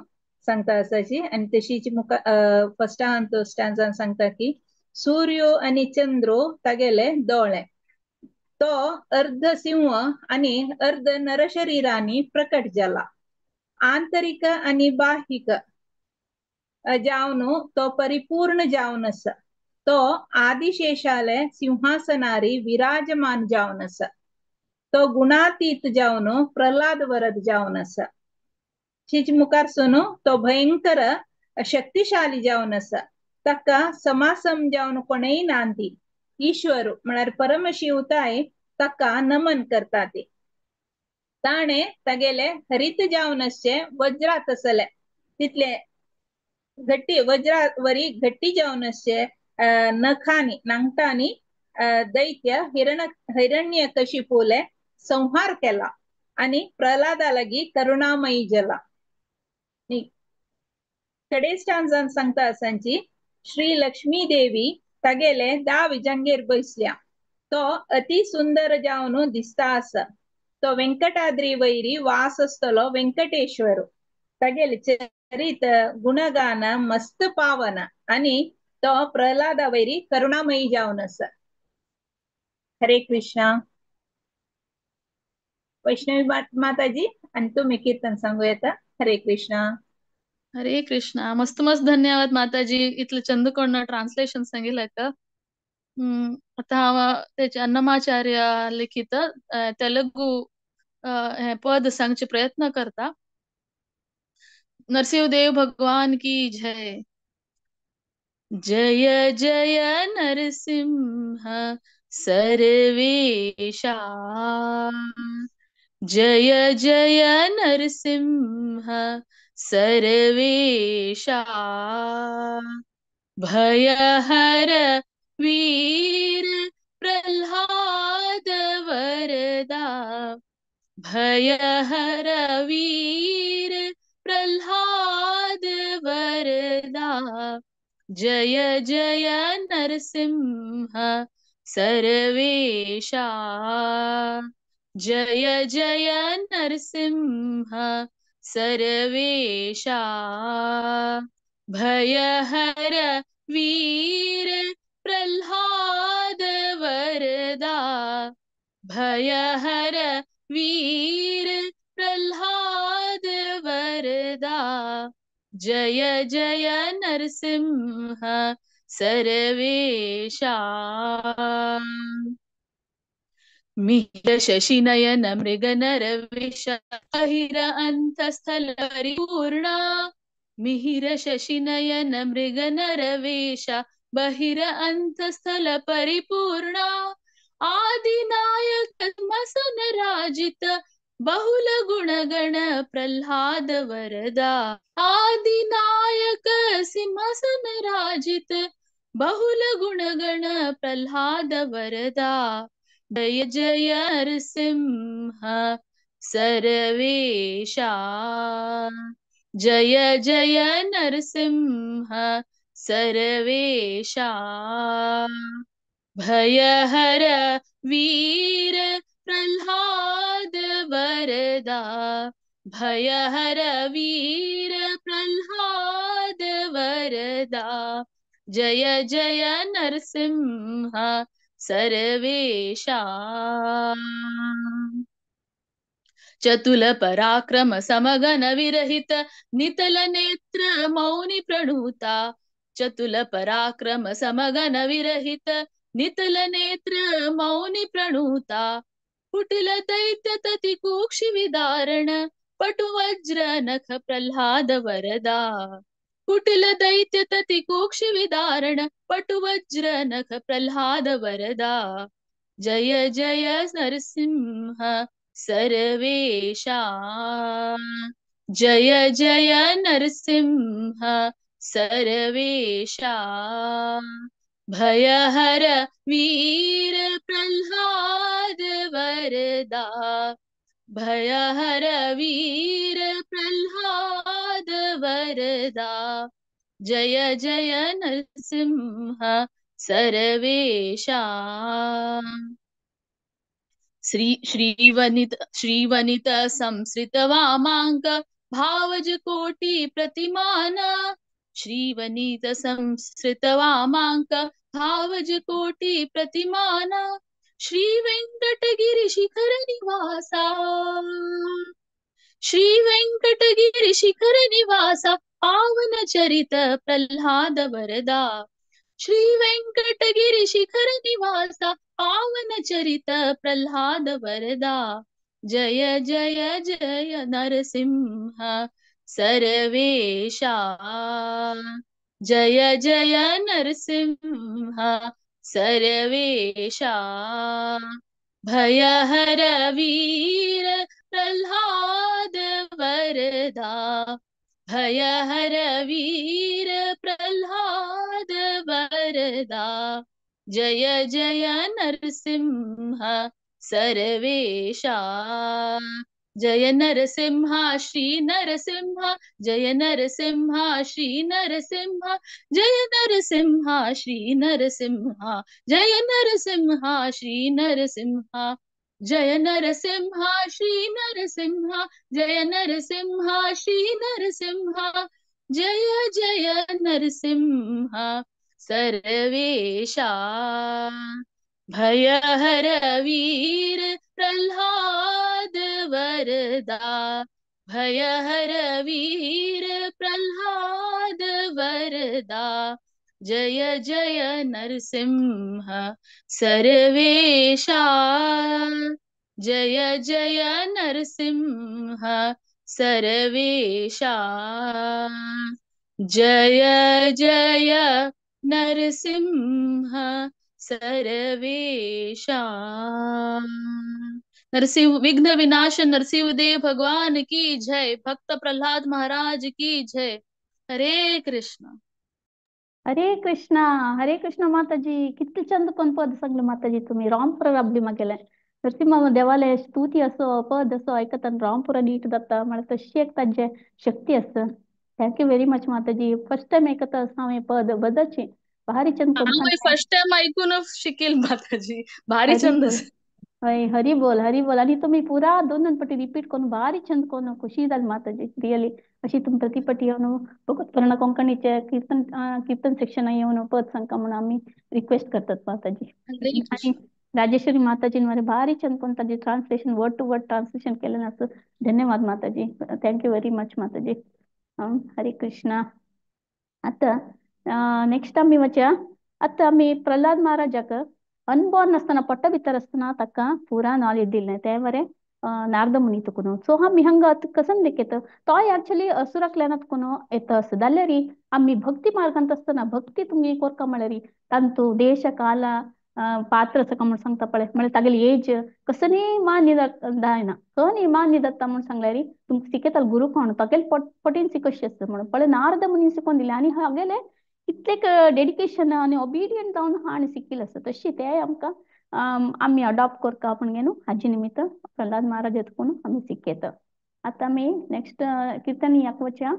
सांगता आसाची. आनी तशीच मुखा फस्टान तो स्टँजान सांगता की सूर्यो आनी चंद्रो तागेले दोळे, तो अर्ध सिंह आनी अर्ध नरशरीरांनी प्रकट जाला, आंतरिक आनी बाहिक जावन तो परिपूर्ण जावन आसा, तो आदिशेषाले सिंहासनारी विराजमान जावन आसा, तो गुणातीत जावन प्रल्हाद वरद जावन आसा. शिच मुखार सोनू तो भयंकर शक्तिशाली जावन आसा, ताका समासम जावन कोणेय नांदी, ईश्वर म्हळ्यार परमशिवताय ताका नमन करता. ते ताणे तागेले हरित जावन आसचे वज्रात आसले तितले घट्टी वज्रा वरी घट्टी जावन आसचे नखानी नांगटांनी दैत्य हिरण्य कशिपूले संहार केला आनी प्रल्हादा लागीं करुणामयी जाला. कडे स्टांजान सांगता आसांची श्री लक्ष्मी देवी तागेले दावे जांगेर बसल्या, तो अति सुंदर जावन दिसता आसा, तो वेंकटाद्री वैरी वास आसतलो वेंकटेश्वर, तागेले चरित गुणगान मस्त पावन आनी तो प्रल्हादा वैरी करुणामयी जावन आसा. हरे कृष्णा. वैष्णवी माताजी आणि तुम्ही कीर्तन सांगू येता. हरे कृष्णा. हरे कृष्णा. मस्त मस्त धन्यवाद माताजी, इतले चंद कोण ट्रान्सलेशन सांगितलं का. आता हांव तेचे अन्नमाचार्य लिखित तेलुगू हे पद सांगचे प्रयत्न करता. नरसिंहदेव भगवान की जय. जय जय नरसिंह सर्वेशा, जय जय नरसिंह सर्वेशा, भयहर वीर प्रल्हाद वरदा, भयहर वीर प्रल्हाद वरदा, जय जय नरसिंह सर्वेशा, जय जय नरसिंह सर्वेशा, भयहर वीर प्रल्हाद वरदा, भयहर वीर प्रल्हाद वरदा, जय जय नरसिंह सर्वेशा. मिहिर शशि नयन मृग नर विष अहिर अंतस्थल परिपूर्ण, मिहिर शशि नयन मृग नर वेश बहिर अंतस्थल परिपूर्ण, आदिनायक मसन राजित बहुल गुणगण प्रल्हाद वरदा, आदिनायक सिंहासन राजित बहुल गुणगण प्रल्हाद वरदा, जय जय नरसिंह सर्वेशा, जय जय नरसिंह सर्वेशा, भयहर वीर प्रल्हाद वरदा, भयहर वीर प्रल्हाद वरदा, जय जय नरसिंह सर्वेशा। चतुल पराक्रम समगण विरहित नितल नेत्र मौनि प्रणूता। चतुल पराक्रम समगण विरहित नितल नेत्र मौनि प्रणूता। कुटिल दैत्य तति कुक्षि विदारण पटु वज्र नख प्रह्लाद वरदा। कुटिल दैत्य तति कुक्षि विदारण पटु वज्र नख प्रह्लाद वरदा। जय जय नरसिंह सर्वेशा। जय जय नरसिंह सर्वेशा। भयहर वीर प्रह्लाद वरदा। भयहर वीर प्रह्लाद वरदा। जय जय नरसिंह सर्वेशा। श्री श्रीवनित श्रीवनित संसृत वामांक भावज कोटि प्रतिमाना। श्रीवनित संसृत वामांक भावज कोटि प्रतिमाना। श्री वेंकटगिरि शिखर निवासा। श्री वेंकटगिरि शिखर निवासा पावन चरित प्रह्लाद वरदा। श्री वेंकटगिरि शिखर निवासा पावन चरित प्रह्लाद वरदा। जय जय जय नरसिंह सर्वेशा। जय जय नरसिंह सर्वेशा। भयहर वीर प्रह्लाद वरदा। भयहर वीर प्रह्लाद वरदा। जय जय नरसिंह सर्वेशा। जय नरसिंह श्री नरसिंह जय नरसिंह श्री नरसिंह जय नरसिंह श्री नरसिंह जय नरसिंह श्री नरसिंह जय नरसिंह श्री नरसिंह जय नरसिंह श्री नरसिंह जय जय नरसिंह सर्वेशा। भयहर वीर प्रह्लाद वरदा। भयहर वीर प्रह्लाद वरदा। जय जय नरसिंह सर्वेशा। जय जय नरसिंह सर्वेशा। जय जय नरसिंह सर्वेशा। नरसिंह विघ्न विनाश नरसिंह देव भगवान की जय। भक्त प्रहलाद महाराज की जय। हरे कृष्ण। हरे कृष्णा हरे कृष्ण माताजी। कितले चंद कोण पद सांगले माताजी तुम्ही। रामपुरा राबली मागेले नरसिंह देवाले स्तुती असो पद असो ऐकताना रामपुरा नीट जाता म्हळ्यार तशी एक तांचे शक्ती आसा। Thank you very much माताजी। फर्स्ट टाइम ऐकता आसा हांव हें पद बदाची भारी चंद कोण हांव सांगलें। फर्स्ट टाइम ऐकून शिकेल माताजी। भारी हरी छंद। बोल। हय हरी बोल हरी बोल। आणि तुम्ही पुरा दोन दोन पटी रिपीट करून भारी छंद कोण खुशी जाली माताजी रियली। अशी तुम प्रतिपटी येवन भगवत कोंकणीचे कीर्तन कीर्तन सेक्शन येवन पद सांगता म्हणून आमी रिक्वेस्ट करतात माताजी। हरे आणि कृष्ण। राजेश्वरी माताजी मरे भारी छंद कोण ताजे translation word to word translation केलें आसा। धन्यवाद माताजी। Thank you very much माताजी। हरे कृष्णा। आता नेक्स्ट आमी वचया। आतां आमी प्रल्हाद महाराजाक अनबॉर्न आसतना पोट्ट भितर आसतना ताका पुरा नॉलेज दिलें तें बरें नारद मुनी तुकून। सो आमी हांगा कसन देखयता तोय एक्चुअली असुराकल्यान तुकून येता आसा जाल्यार आमी भक्ती मार्गांत आसतना भक्ती तुमी कोरका म्हळ्यार तांतू देश काल पात्र आसा म्हूण सांगता पळय म्हळ्यार तागेली एज कसनी मान्य जायना कनी मान्य जाता म्हूण सांगल्यार तुमकां शिकयतालो गुरू कोण तागेले पटीन शिकशी आसता म्हणून पळय नारद मुनी शिकोवन दिलें आनी हागेले कितलेक डेडिकेशन आनी ओबिडियंट जावन आहा आनी शिकिल्लें आसा तशी ते आमकां आमी अडॉप्ट करता पूण न्हू हाजे निमित्त प्रल्हाद महाराज येतकून आमी शिकयता। आतां आमी नेक्स्ट किर्तन याक वचया।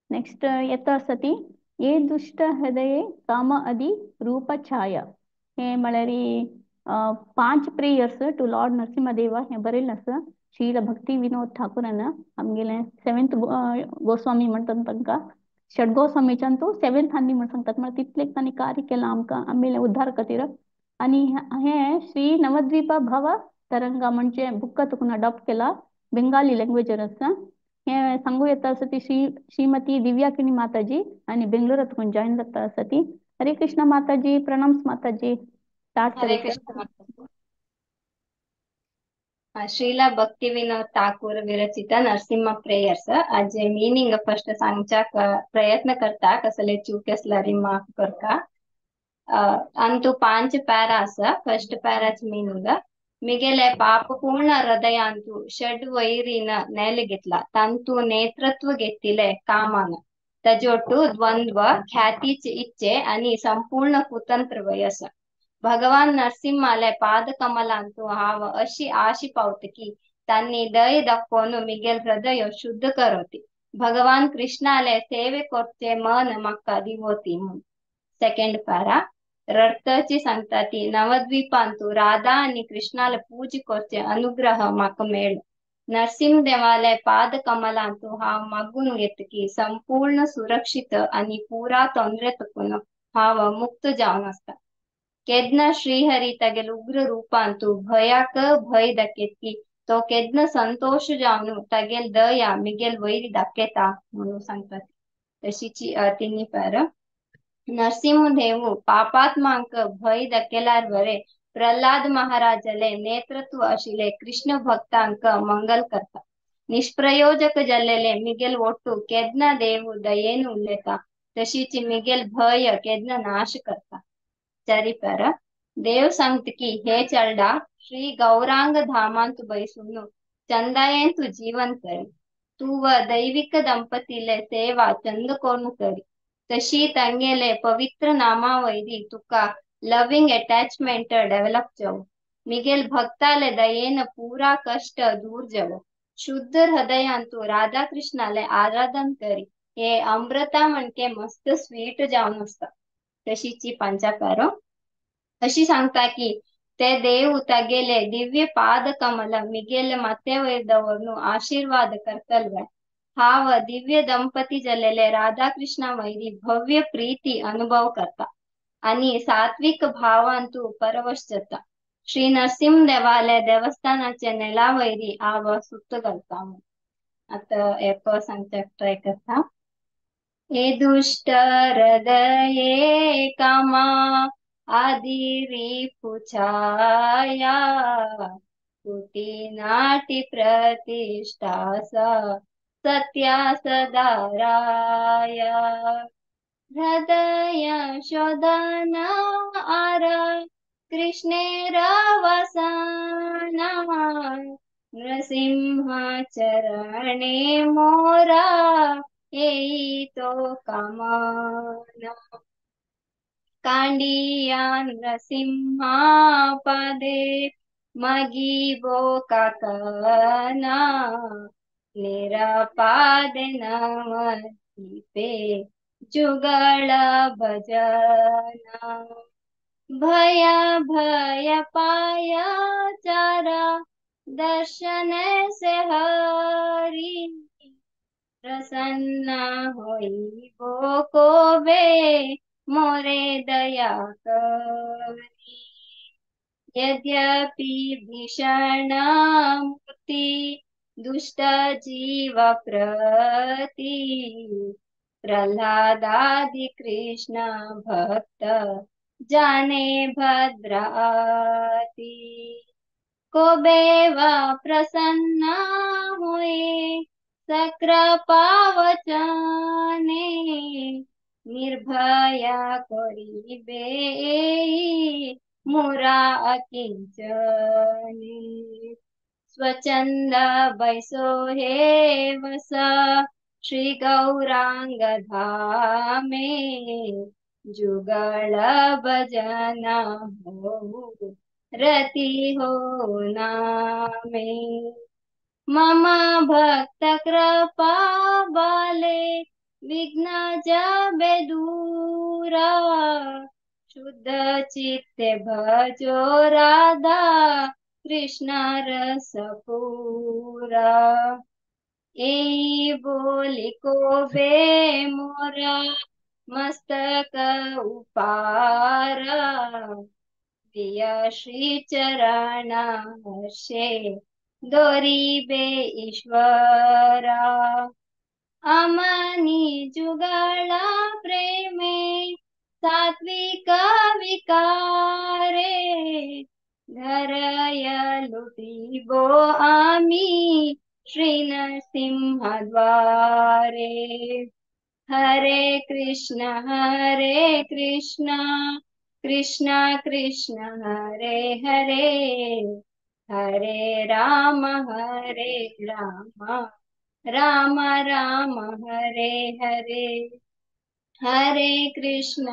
नेक्स्ट येता आसा ती ये दुश्ट हृदये काम आदी रूप छाया। हे म्हळ्यार 5 प्रेयर्स टू लॉर्ड नरसिंहदेवा हें बरयल्लें आसा श्रील भक्ती विनोद ठाकुरान आमगेले 7th Goswami म्हणटात तांकां। षडगोस्वामीच्यान तूं सेवेंथ आनी म्हण सांगतात, म्हळ्यार तितलें तांणी कार्य केलां आमकां आमगेलें उद्धार खातीर. आनी हें श्री नवद्वीपा भव तरंगा म्हणजे बुक्का तुकून अडॉप्ट केला, बेंगाली लँग्वेजर आसा. हें सांगू येता आसा ती श्रीमती दिव्याकिणी माताजी आनी बेंगलोरा तुकून जॉईन जाता आसा ती. हरे कृष्णा माताजी, प्रणाम माताजी, स्टार्ट हरे कर. कृष्ण माताजी. श्रीला भक्ति विनोद ठाकूर विरचित नरसिंह प्रेयर्स आजे मीनिंग फर्स्ट सांगच्याक प्रयत्न करता, कसले चूक आसल्यार माफ करका. अंतु 5 प्यारा आसा. फर्स्ट प्याराच मीनिंग, मिगेले पापपूर्ण हृदयांतु षड वैरीन नेल घेतला, तांतु नेतृत्व घेतिले कामान, तजोटु द्वंद्व ख्यातीचे इच्छे आणि संपूर्ण कुतंत्र वयस. भगवान नरसिंहाले पादकमलांतु हांव अशी आशी पावतकी तांनी दय दाखोवन मिगेल हृदय शुद्ध करोती, भगवान कृष्णाले सेवे करचे मन म्हाका दिवोती म्हूण. सेकंड पारा रडतची सांगता ती नवद्वीपांतु राधा आणि कृष्णाले पूज करचे अनुग्रह म्हाका मेळ. नरसिंह देवाले पादकमलांतु हांव मागून घेतकी संपूर्ण सुरक्षित आणि पुरा तोंदरे तकून हांव मुक्त जावन आसता. केदना श्रीहरी तगेल उग्र रूपांतु भयाक भय दाखयतकी तो केदना संतोष जावन तगेल दया मिगेल वैरी दाखयता म्हणून सांगता. तशीची तिन्ही पार नरसिंह देव पापात्मांक भय दाखयल्यार बरे प्रल्हाद महाराजाले नेतृत्व आशिल्ले कृष्ण भक्तांक मंगल करता. निष्प्रयोजक जाल्लेले मिगेल ಒಟ್ಟು केदना देव दयेन उलयता, तशीच मिगेल भय केदना नाश करता. चारी पार देव सांगता की हे चलडा श्री गौरांग धामांतु बैसून चंदायेन तू जीवन करी, तू व दैविक दंपतीले सेवा चंद कोण करी, तशी तांगेले पवित्र नामावैरी तुका लविंग अटॅचमेंट डेव्हलप जावो, मिगेल भक्ताले दयेन पूरा कष्ट दूर जावो, शुद्ध हृदयांतु राधा कृष्णाले आराधन करी, हे अमृता म्हणके मस्त स्वीट जावन आसता. तशीची पांचा पारो अशी सांगता की ते देव तागेले दिव्य पाद कमल मिगेल माथ्यावयर दवरून आशीर्वाद करतलवे, हाव दिव्य दंपती जाल्लेले राधा कृष्णा वैरी भव्य प्रीती अनुभव करता आणि सात्विक भावांतु परवश जाता. श्री नरसिंह देवाले देवस्थानाचे नेलावैरी आव सुत्त घालता. आता एक सांगता ट्राय करता. हे दुष्ट हृदये कामा आदि रिपुछाया, कुटी नाटी प्रतिष्ठा सत्या सदाराया, हृदय शोधन आरा कृष्णेर वसना, नृसिंह चरणे मोरा एतो कामना, कांडिया नृसिंहा पदे मगीबो काकना, निरपाद नमदीपे जुगल भजना, भय भय पाय चारा दर्शन से हरि, प्रसन्न होई बो कोबे मोरे दया करी, यद्यपि भीषण मूर्ति दुष्ट जीव प्रति, प्रहलादादि कृष्ण भक्त जाने भद्राति, कोबेवा प्रसन्न हुए सक्र पावचने, निर्भया करिबे मुरा अकिंचने, स्वच्छंद बैसो हे वस श्री गौरांग धामे, जुगल भजना हो रति हो नामे, मम भक्त कृपा बाले विघ्न जाबे दूरा, शुद्ध चित्ते भजो राधा कृष्ण रस पूरा, एई बोली कोबे मोरा मस्तक उपारा दिया श्री चरण हर्षे दोरी बे ईश्वरा। अमनी जुगला प्रेमे सात्विक विकारे धरय लुटिबो आमी श्री नरसिंह द्वारे। हरे कृष्ण कृष्ण कृष्ण हरे हरे हरे राम राम राम हरे हरे। हरे कृष्ण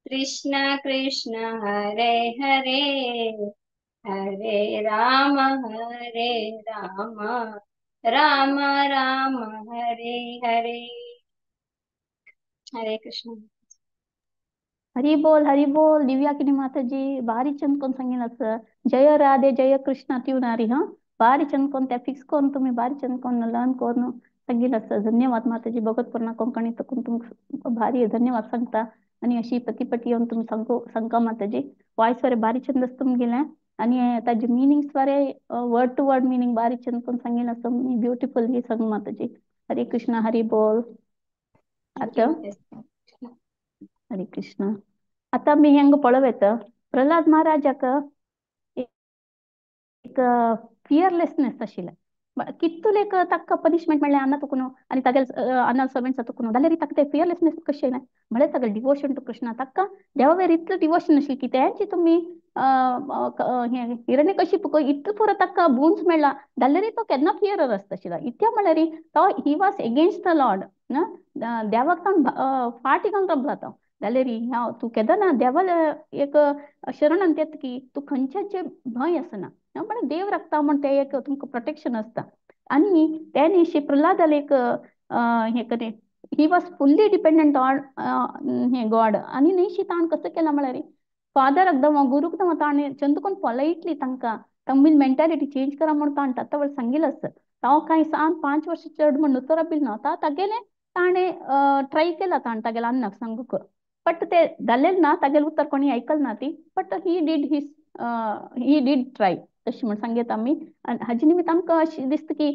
कृष्ण कृष्ण हरे हरे हरे राम राम राम हरे हरे। हरे कृष्ण। हरी बोल हरी बोल। दिव्या किनी माताजी भारी चंद कोण सांगेल असं जय राधे जय कृष्ण ट्यूनारी हा भारी चंद कोण त्या फिक्स करून तुम्ही भारी चंद कोण लर्न करून सांगेल असं। धन्यवाद माताजी। भगवत पूर्ण कोंकणी तकून तुमक भारी धन्यवाद सांगता आणि अशी पतीपटी येऊन तुम्ही सांगू सांगा माताजी। वॉइस वरे भारी छंद तुम गेले आणि ताजे मिनिंग्स वरे वर्ड टू वर्ड मिनिंग भारी छंद कोण सांगेल असं मी ब्युटिफुल सांग माताजी। हरे कृष्ण हरी बोल। आता हरे कृष्ण। आता मी हेंग पळवेत प्रल्हाद महाराजाक एक फियरलेसनेस आशिल्लें कितुलेक ताका पनिशमेंट मेळ्ळें अन्न तुकून आनी तागेले अन्न सर्वंट्स तुकून जाल्यार ताका ते फियरलेसनेस कशें येयलें म्हळ्यार तागेलें डिवोशन टू कृष्णा ताका देवा वयर इतलें डिवोशन आशिल्लें की तेंची तुमी हें हिरण्यकशिपूक इतलें पुरो ताका बुन्स मेळ्ळा जाल्यार तो केन्ना फियरर आसता आशिल्लो। इतल्या म्हळ्यार तो he was against the lord देवाक ताण फाटी घालून राबला तो जाल्यार हांव तूं केन्ना देवाले एक शरणान येता की तूं खंयच्याचे भंय आसना म्हळ्यार देव राखता म्हण ते एक तुमकां प्रोटेक्शन आसता। आनी ते न्ही प्रल्हादाले एक हें करें he was fully dependent on हें गॉड। आनी न्ही ताणें कसो केलां म्हळ्यार फादराक दमा गुरूक दमा ताणें चंदकोन पोलायटली तांकां तांची मेंटालिटी चेंज करा म्हण ताणें ताता वेळ सांगिल्लें आसता। हांव कांय 5 वर्सां चड म्हण नुतो राबिल्लो ना तागेलें ताणें ट्राय केला ताणें तागेल्या अन्नाक सांगूक बट ते जालें ना तागेलें उतर कोणी आयकल ना ती but he did his he did try तशें म्हण सांगता आमी। आनी हाजे निमित्त आमकां अशें दिसता की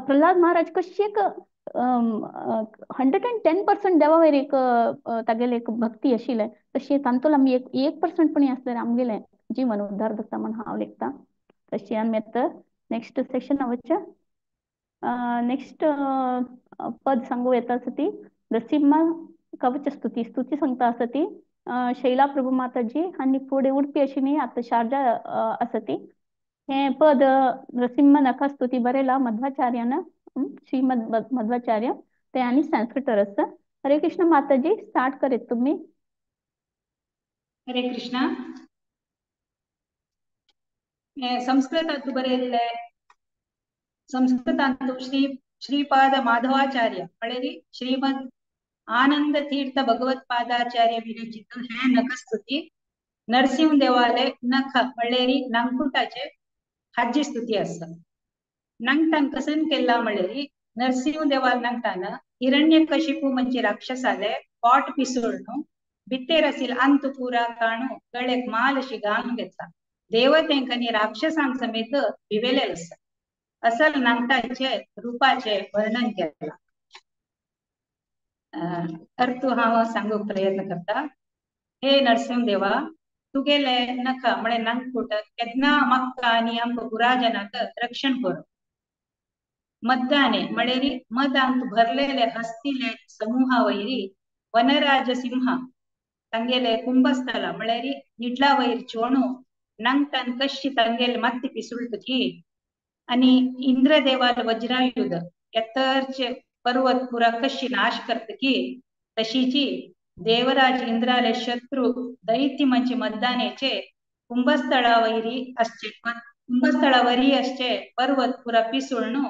प्रल्हाद महाराज कशी एक 110% देवा वयर एक तागेलें एक भक्ती आशिल्लें तशें तातूंत आमी 1% पण आसल्यार आमगेलें जीवन उद्धार जाता म्हण हांव लेखता। तशें आमी आतां नेक्स्ट सेशन वचचें। नेक्स्ट पद सांगू येता आसा ती नरसिंह कवच स्तुती स्तुती सांगता आसा ती शैला प्रभू माताजी आनी फुडें उडपी अशी न्ही आतां शारजा आसा ती हें पद नरसिंह नखा स्तुती बरयला मध्वाचार्यान श्रीमद मध्वाचार्य ते आनी संस्कृत आसा। हरे कृष्ण माताजी स्टार्ट करीत तुम्ही। हरे कृष्ण। संस्कृतांतु बरयल्ले संस्कृतांतु श्री श्रीपाद माधवाचार्य म्हळ्यार श्रीमद आनंद तीर्थ भगवत्पादाचार्य विरचित हे नखस्तुती नरसिंह देवाले नख म्हळ्यार नंकुटाचे हाजी स्तुती आसा। नंगटान कसन केल्ला म्हळ्यार नरसिंह देवाल नंगटान हिरण्यकशिपू म्हणजे राक्षसाले पोट पिसोळनु बित्तेर आसिल अंत पुरा काणू गळ्याक माल अशी घालून घेतला देवतेंक आनी राक्षसांक समेत भिवेलेल आसा असल नांगटाचे रूपाचे वर्णन केला। अर्थ हांव सांगूंक प्रयत्न करता। हे नरसिंह देवा तुगेले नख म्हळ्यार नंगकूट केन्ना म्हाका आनी आमकां पुराजनाक रक्षण करूं। मद्दाने म्हळ्यार मदांत भरलेले हस्तिले समूहा वयरी वनराज सिंह तांगेले कुंभस्थला म्हळ्यार निडला वयर चोणू नंगटान कशी तांगेले मात्ती पिसुळटकी आनी इंद्रदेवाल वज्रायुध एतरचे पर्वत पुरा कशी नाश करतकी तशीची देवराज इंद्राले शत्रू दैत्य म्हणजे मद्दानेचे कुंभस्थळावरी असचे कुंभस्थळावरी असचे पर्वत पुरा पिसुळणू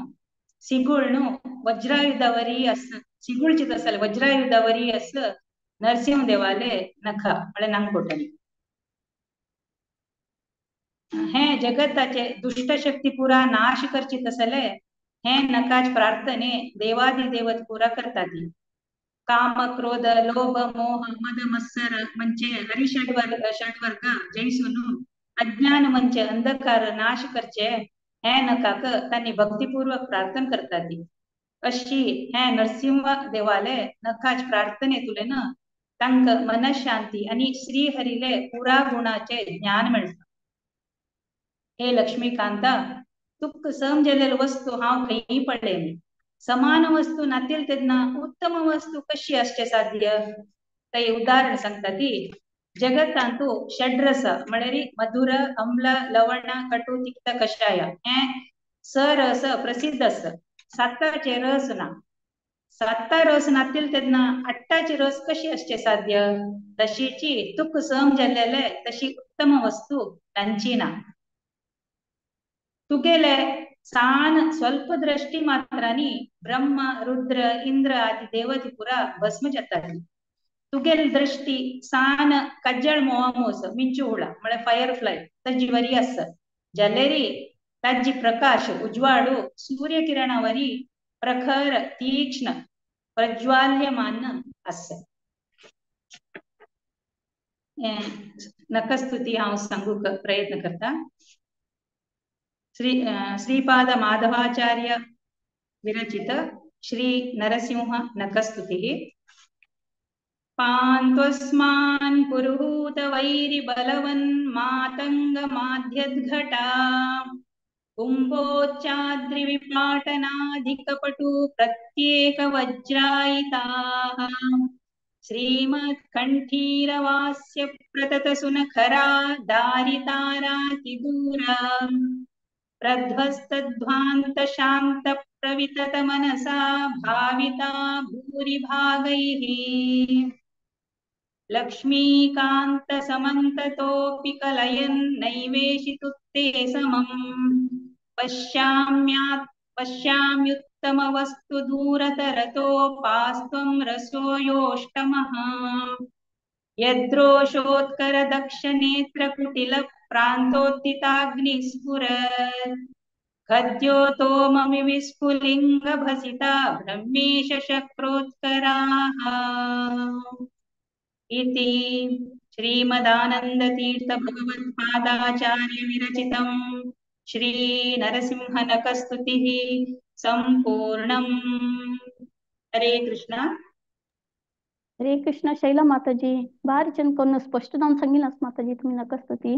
सिगुळणू वज्रायुधावरी अस सिगुळचीत असल वज्रायुधावरी अस नरसिंह देवाले नखा म्हळ्यार नांगकोटणी हे जगताचे दुष्टशक्ती पुरा नाश करची तसले हे नकाच प्रार्थने देवादिदेवत पुरा करतात. काम क्रोध लोभ मोह मद मत्सर म्हणजे हरिषडवर्ग षडवर्ग जैसून अज्ञान म्हणजे अंधकार नाश करचे हे नकाक त्यांनी भक्तिपूर्वक प्रार्थना करतात. अशी हे नरसिंह देवाले नकाच प्रार्थने तुले ना तांक मनशांती आणि श्रीहरीले पुरा गुणाचे ज्ञान मेळता. हे लक्ष्मीकांता, तुक समजलेल वस्तू हांव खंय पडले. समान वस्तू नातील तेन्ना उत्तम वस्तू कशी असचे साध्य. ते उदाहरण सांगता ती जगतांतु षड्रस म्हळ्यार मधुर अम्ल लवण कटु तिक्त कषाय हे स रस प्रसिद्ध आसा. साताचे रस ना, साता रस नातील तेन्ना आठ्ठाचे रस कशी असचे साध्य. तशीची तुक समजलेले तशी उत्तम वस्तू तांची ना. तुगेले सान स्वल्प दृष्टी मात्रानी ब्रह्म रुद्र इंद्र आदी देवती पुरा भस्म जाताली. तुगेल दृष्टी सान कज्जळ मोवामोस मिंचू हुळा म्हळ्यार फायरफ्लाय ताजी वरी आसा जाल्यारी ताजी प्रकाश उजवाडू सूर्य किरणावरी प्रखर तीक्ष्ण प्रज्वाल्यमान आसा. नकस्तुती हांव सांगूंक प्रयत्न करता. श्रीपाद माधवाचार्य विरचित श्री नरसिंह नखस्तुतिः. पान्त्वस्मान् पुरुहूत वैरि बलवन् मातंग माध्यद्घटा कुम्भोच्चाद्रिविपाटनाधिकपटु प्रत्येक वज्रायिताः श्रीमत्कण्ठीरवास्य प्रततसुनखरा दारितारातिदूरा प्रध्वस्तध्वान्त शान्त प्रवितत मनसा भाविता भूरिभागैः लक्ष्मीकान्त समन्ततोऽपि कलयन् नैवेशितुत्ते समम् पश्याम्युत्तम वस्तु दूरतरतो पास्त्वं रसो योष्टमः यद्रोषोत्कर दक्षनेत्र कुटिल प्रान्तोत्थिताग्निस्फुरत् खद्योतो ममि विस्फुलिंग भसिता ब्रह्मेश शक्रोत्कराः. इति श्रीमदानंद तीर्थ भगवत्पादाचार्य विरचितं श्री नरसिंह नखस्तुतिः संपूर्णम्. हरे कृष्णा. हरे कृष्ण. शैला माताजी भारी चंद कोण स्पष्ट जावन सांगिलास माताजी तुम्ही नखस्तुती.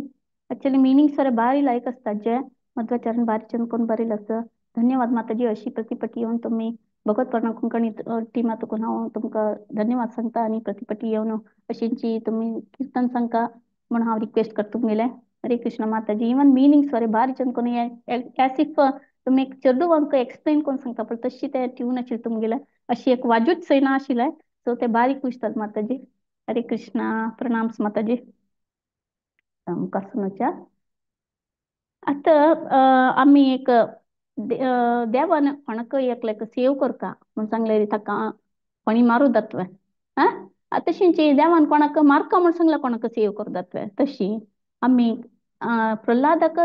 ऍक्च्युली मिनिंग सर भारी लायक असतात जे मध्वाचरण भारी चंद कोण बरेल असं. धन्यवाद माताजी, अशी प्रतिपटी येऊन तुम्ही भगवत पर्ण कोंकणी टीमा तुकून हांव तुमकां धन्यवाद सांगता आणि प्रतिपटी येवन अशींची तुम्ही कीर्तन सांगता म्हणून हांव रिक्वेस्ट करता तुमगेले. हरे कृष्ण माताजी. इवन मिनिंग सर भारी चंद कोण एज if तुम्ही एक चेडूवांक एक्सप्लेन करून सांगता पण तशी ते ट्यून आशिल्ली तुमगेले अशी एक वाजूच सयना आशिल्लें. सो ते बारीक दिसतात माताजी. हरे कृष्णा. प्रणाम माताजी. मुखार आतां आमी एक देवान कोणाक एकल्याक सेव करता म्हूण सांगलें ताका कोणी मारू दातवे आं तशींची देवान कोणाक मारका म्हूण सांगलें कोणाक सेव करू दातवे तशी आमी प्रल्हादाक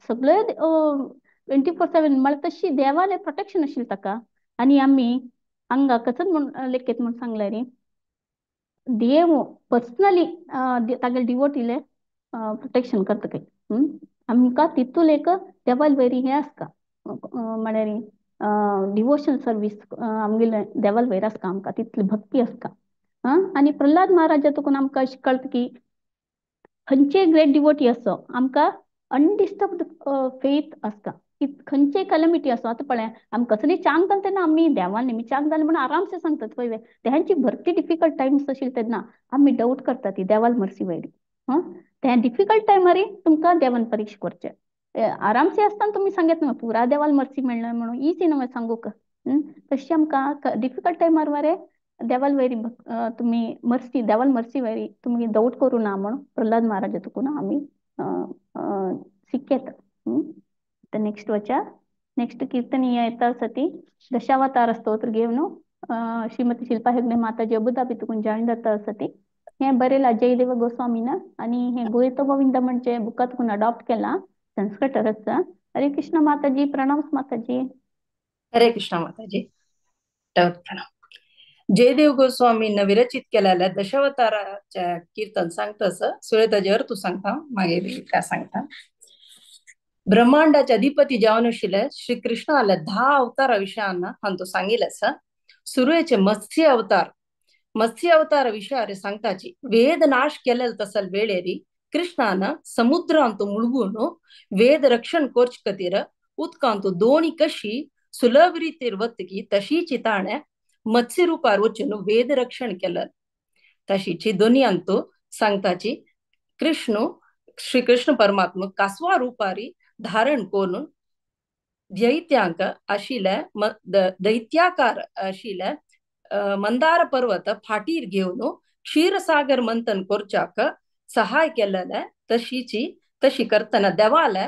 सगळे 24/7 म्हळ्यार तशी देवालें प्रोटेक्शन आशिल्लें ताका. आनी आमी हांगा कसत म्हूण लेखीत म्हूण सांगलें न्ही देव पर्सनली तागेले डिवोटीले प्रोटेक्शन करता खंय. आमकां तितून एक देवाल वयर हें आसता म्हळ्यार डिवोशन सर्वीस आमगेले देवाल वयर आसता आमकां तितली भक्ती आसता. आनी प्रल्हाद महाराजा तुकून आमकां अशें कळटा की खंयचे ग्रेट डिवोटी आसो आमकां अनडिस्टर्ब्ड फेथ आसता की खंयचे कॅलमिटी आसो. आतां पळय आमकां कसली चांग जालें तेन्ना आमी देवान नेमी चांग जालें म्हणून आरामसे सांगतात पळय तेंची भरती डिफिकल्ट टायम्स आशिल्ले तेन्ना आमी डावट करता ती देवाल मर्सी वयली. ते डिफिकल्ट टायमार तुमकां देवान परीक्षा करचें आरामसे आसतना तुमी सांगत न्हय पुरा देवाल मर्सी मेळ्ळें म्हणून इजी न्हय सांगूंक. तशें आमकां डिफिकल्ट टायमार मरे देवाल वयरी तुमी मर्सी देवाल मर्सी वयरी तुमी डावट करूं ना म्हणून प्रल्हाद महाराजा तुकून आमी शिक्यता. नेक्स्ट वचा नेक्स्ट कीर्तनीय येता आसा ती दशावतार स्तोत्र घेवन श्रीमती शिल्पा हेगडे माताजी अबुधाबी तुकून जॉईन जाता आसा ती. हें बरयलां जयदेव गोस्वामीन आनी हें गोयतो गोविंद म्हणजे बुका तुकून अडॉप्ट केलां संस्कृत आसा. हरे कृष्ण माताजी. प्रणाम माताजी. हरे कृष्ण माताजी, प्रणाम. जयदेव गोस्वामींना विरचित केलेल्या दशावताराच्या कीर्तन सांगतस सुरेताजेवर तू सांगता मागीर काय सांगता. ब्रह्मांडाचे अधिपती जावन आशिल्ले श्री कृष्णाल्या 10 अवतारा विशयान हांतो सांगिल्लें. सुरवेचे मत्स्य अवतार, मत्स्य अवतार विशयार सांगताची वेद नाश केलेल तसल वेळेरी कृष्णान समुद्रांतु मुळगून वेद रक्षण कोर्च खातीर उदकांतु दोणी कशी सुलभ रितीर वतकी तशीची ताणें मत्स्य रुपार वचून वेद रक्षण केलं. तशीची दोन्ही सांगताची कृष्ण श्री कृष्ण परमात्मा कासवा रुपारी धारण करून दैत्यांक आशिल्ले दैत्याकार आशिल्ले मंदार पर्वत फाटीर घेवन क्षीरसागर मंथन करच्याक सहाय केलेले. तशीची तशी करतना देवाले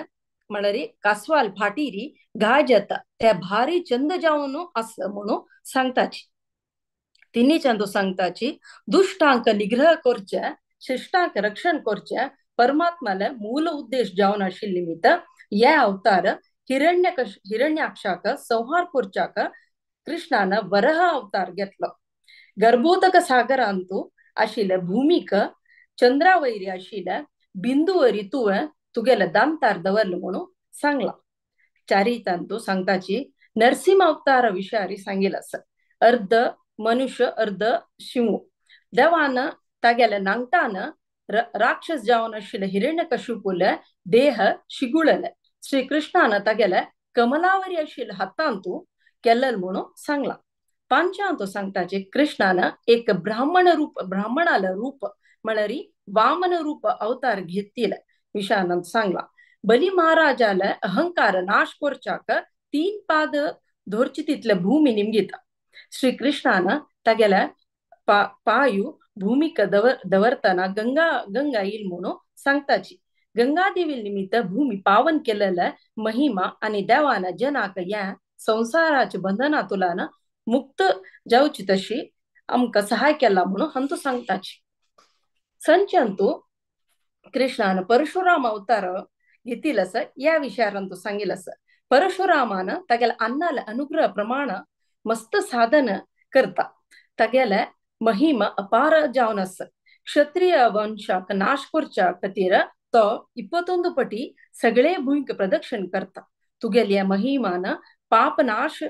म्हणल्यार कासवाल फाटीरी गाय जाता ते भारी चंद जावन आस म्हणून सांगताची. तिन्ही चंदू सांगताची दुष्टांक निग्रह करचे शिष्टांक रक्षण करचे परमात्माले मूल उद्देश जावन आशिल्ले निमित्त हे अवतार हिरण्याक्षाक संहार करच्याक कृष्णान वरह अवतार घेतलो. गर्भोदक सागरांतु आशिल्ले भूमिक चंद्रावैरी आशिल्ले बिंदुवरी तुवें तुगेले दांतार दवरले म्हणून सांगला. चारितांतु सांगताची नरसिंह अवतार विशयारी सांगिल आसा. अर्ध मनुष्य अर्ध शिव देवान तागेले नांगटान राक्षस जावन आशिल्ले हिरण्यकशिपुले देह शिगुळले. श्री कृष्णान तागेले कमलावरी आशिल्ले हातांतु केल्ल म्हणून सांगला. पांचांतु सांगताची कृष्णान एक ब्राह्मण रूप ब्राह्मणाले रूप म्हळ्यार वामन रूप अवतार घेतिले विषयानंद सांगला. बली महाराजाले अहंकार नाश करच्याक 3 पाद धोरची तितले भूमी निमगिता. श्री कृष्णान तागेले पायु भूमिक दवरतना गंगा गंगा येईल म्हणून सांगताची. गंगादेवी निमित्त भूमी पावन केलेले महिमा आणि देवान जनाक या संसाराच्या बंधनातुलान मुक्त जावची तशी आमकां सहाय केला म्हणून हांतू सांगताची. संचंतू कृष्णान परशुराम अवतार घेतील असं या विचारान तो सांगिल असं. परशुरामान तागेले अन्नाले अनुग्रह प्रमाण मस्त साधन करता. तागेले महिमा अपार जावन आसा. क्षत्रिय वंशाक नाश करच्या खातीर तो 21 पटी सगळे भूंयक प्रदक्षिण करता. तुगेल्या महिमान पाप नाश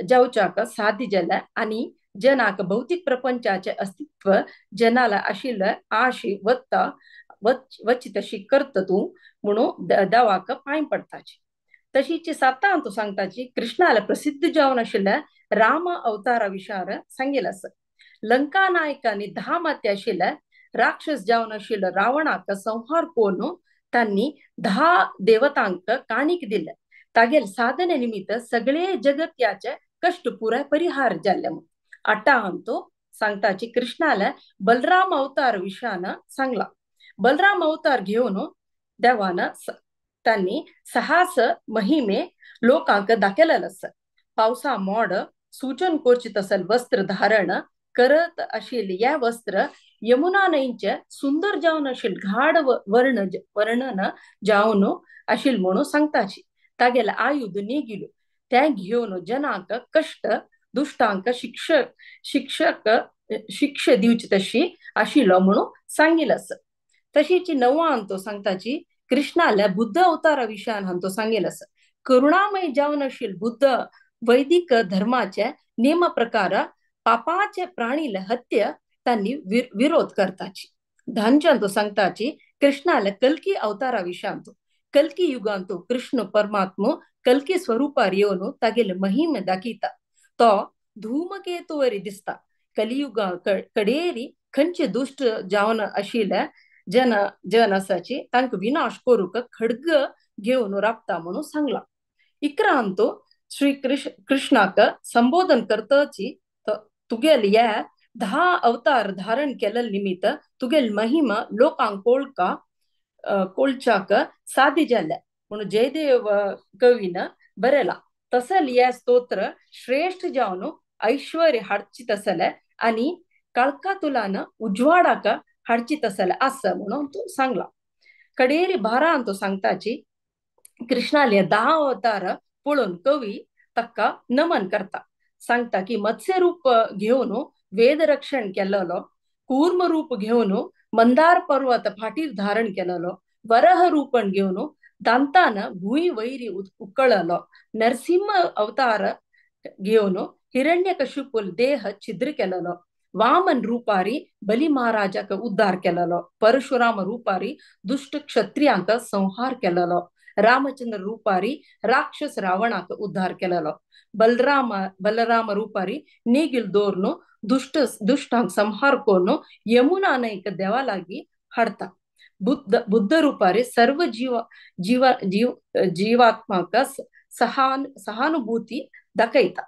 जावच्याक साध्य जाले आनी जनाक भौतिक प्रपंचाचे अस्तित्व जनाला आशिल्ले आशी वत्ता वच्ची तशी करता तूं म्हणून देवाक पांय पडताची. तशीची सातां तूं सांगताची कृष्णाला प्रसिद्ध जावन आशिल्ले राम अवतारा विशार सांगिल आसा. लंका नायकांनी 10 माते आशिल्ले राक्षस जावन आशिल्ले रावणाक संहार करून तांणी 10 देवतांक काणीक दिले. तागेल साधने निमित्त सगळे जगत्याचे कष्ट पुराय परिहार जाल्ले. आटा अंतू सांगताची कृष्णाला बलराम अवतार विषयान सांगला. बलराम अवतार घेवन देवान तांणी साहस महिमे लोकांक दाखयलेले आसा. पावसा मोड सूचन करची तसल वस्त्र धारण करत आशिल्ले हे वस्त्र यमुना न्हंयचे सुंदर जावन आशिल्ले घाड वर्णन जावन आशिल्ले म्हणून सांगताची. तागेले आयुध नेगिलो तें घेवन जनांक कश्ट दुश्टांक शिक्षक शिक्षा दिवची तशी आशिल्लो म्हणून सांगिल आसा. तशीची नवा तो सांगताची कृष्णाल्या बुद्ध अवतारा विशयान हांतो सांगिल आसा. करुणामय जावन आशिल्ले बुद्ध वैदिक धर्माचे नेम प्रकार पापाचे प्राणीले हत्या तांणी विरोध करताची. धांच्यान तो सांगताची कृष्णाल्या कल्की अवतारा विशयांतो कल्की युगांतो कृष्ण परमात्मा कल्की स्वरूपार येवन तागेले महिमे दाखयता. तो धूमकेतुवरी दिसता. कलियुगा कडेरी खंयचे दुश्ट जावन आशिल्ले जन जन आसाची तांकां विनाश करूंक खड्ग घेवन राबता म्हणून सांगला. 11 श्री कृष्णाक संबोधन करताची तुगेल या 10 अवतार धारण केलेले निमित्त तुगेल महिमा लोकांक कोळका कोळच्याक साध्य जाले म्हणून जयदेव कवीन बरयला. तसल हे स्तोत्र श्रेष्ठ जावन ऐश्वर्य हाडची तसले आनी काळका तुलान उजवाडाक हाडची तसले आसा म्हणून तूं सांगला. कडेरी 12 तो सांगताची कृष्णाले 10 अवतार पळोवन कवी ताका नमन करता. सांगता की मत्स्य रूप घेवन वेद रक्षण केलेलो, कूर्म रूप घेवन मंदार पर्वत फाटीर धारण केलेलो, वरह रूपण घेवन दांतान भूंय वैरी उकळलो, नरसिंह अवतार घेवन हिरण्यकशिपुल देह छिद्र केलेलो, वामन रूपारी बली महाराजाक उद्धार केलेलो, परशुराम रूपारी दुष्ट क्षत्रियांक संहार केलेलो, रामचंद्र रूपारी राक्षस रावणाक उद्धार केलेलो, बलराम बलराम रूपारी ನೇಗಿಲ್ ದೋರ್ನು ದುಷ್ಟ ದುಷ್ಟಾಂक ಸಂಹಾರ ಕೋರ್ನು ಯಮುನಾ ನೈಕ ದೇವಾಲಾಗಿ ಹಾಡ್ತಾ, ಬುದ್ಧ ಬುದ್ಧ ರೂಪಾರಿ ಸರ್ವ ಜೀವ ಜೀವ ಜೀವ ಜೀವಾತ್ಮಕ ಸಹಾನುಭೂತಿ दाखयता.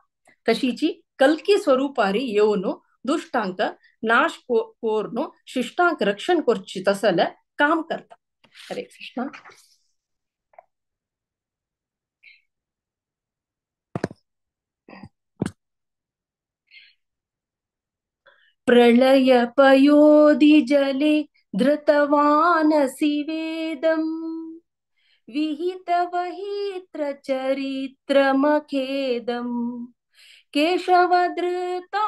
तशीची कल्की स्वरूपारी येवन दुष्टांक नाश कोर्नु शिष्टांक रक्षण करची तसले काम करता. हरे कृष्ण. प्रलय पयोधि जले धृतवानसि वेदं विहित वहित्र चरित्रमखेदं केशवधृता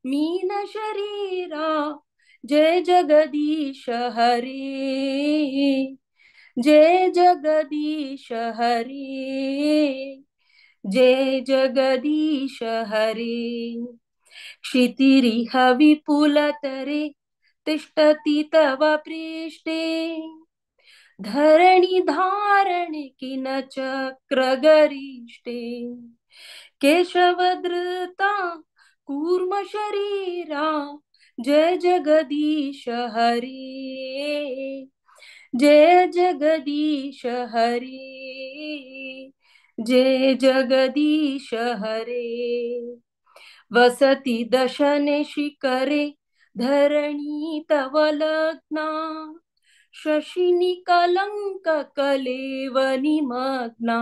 मीन शरीरा जय जगदीश हरे, जय जगदीश हरे, जय जगदीश हरे. क्षितिरिह विपुलतरे तिष्ठति तव पृष्ठे धरणि धारणि किन चक्रगरिष्ठे केशवधृता कूर्म शरीरा जय जगदीश हरे, जय जगदीश हरे, जय जगदीश हरे. वसति दशने शिखरे धरणी तव लग्ना शशिनि कलंक कलेव निमग्ना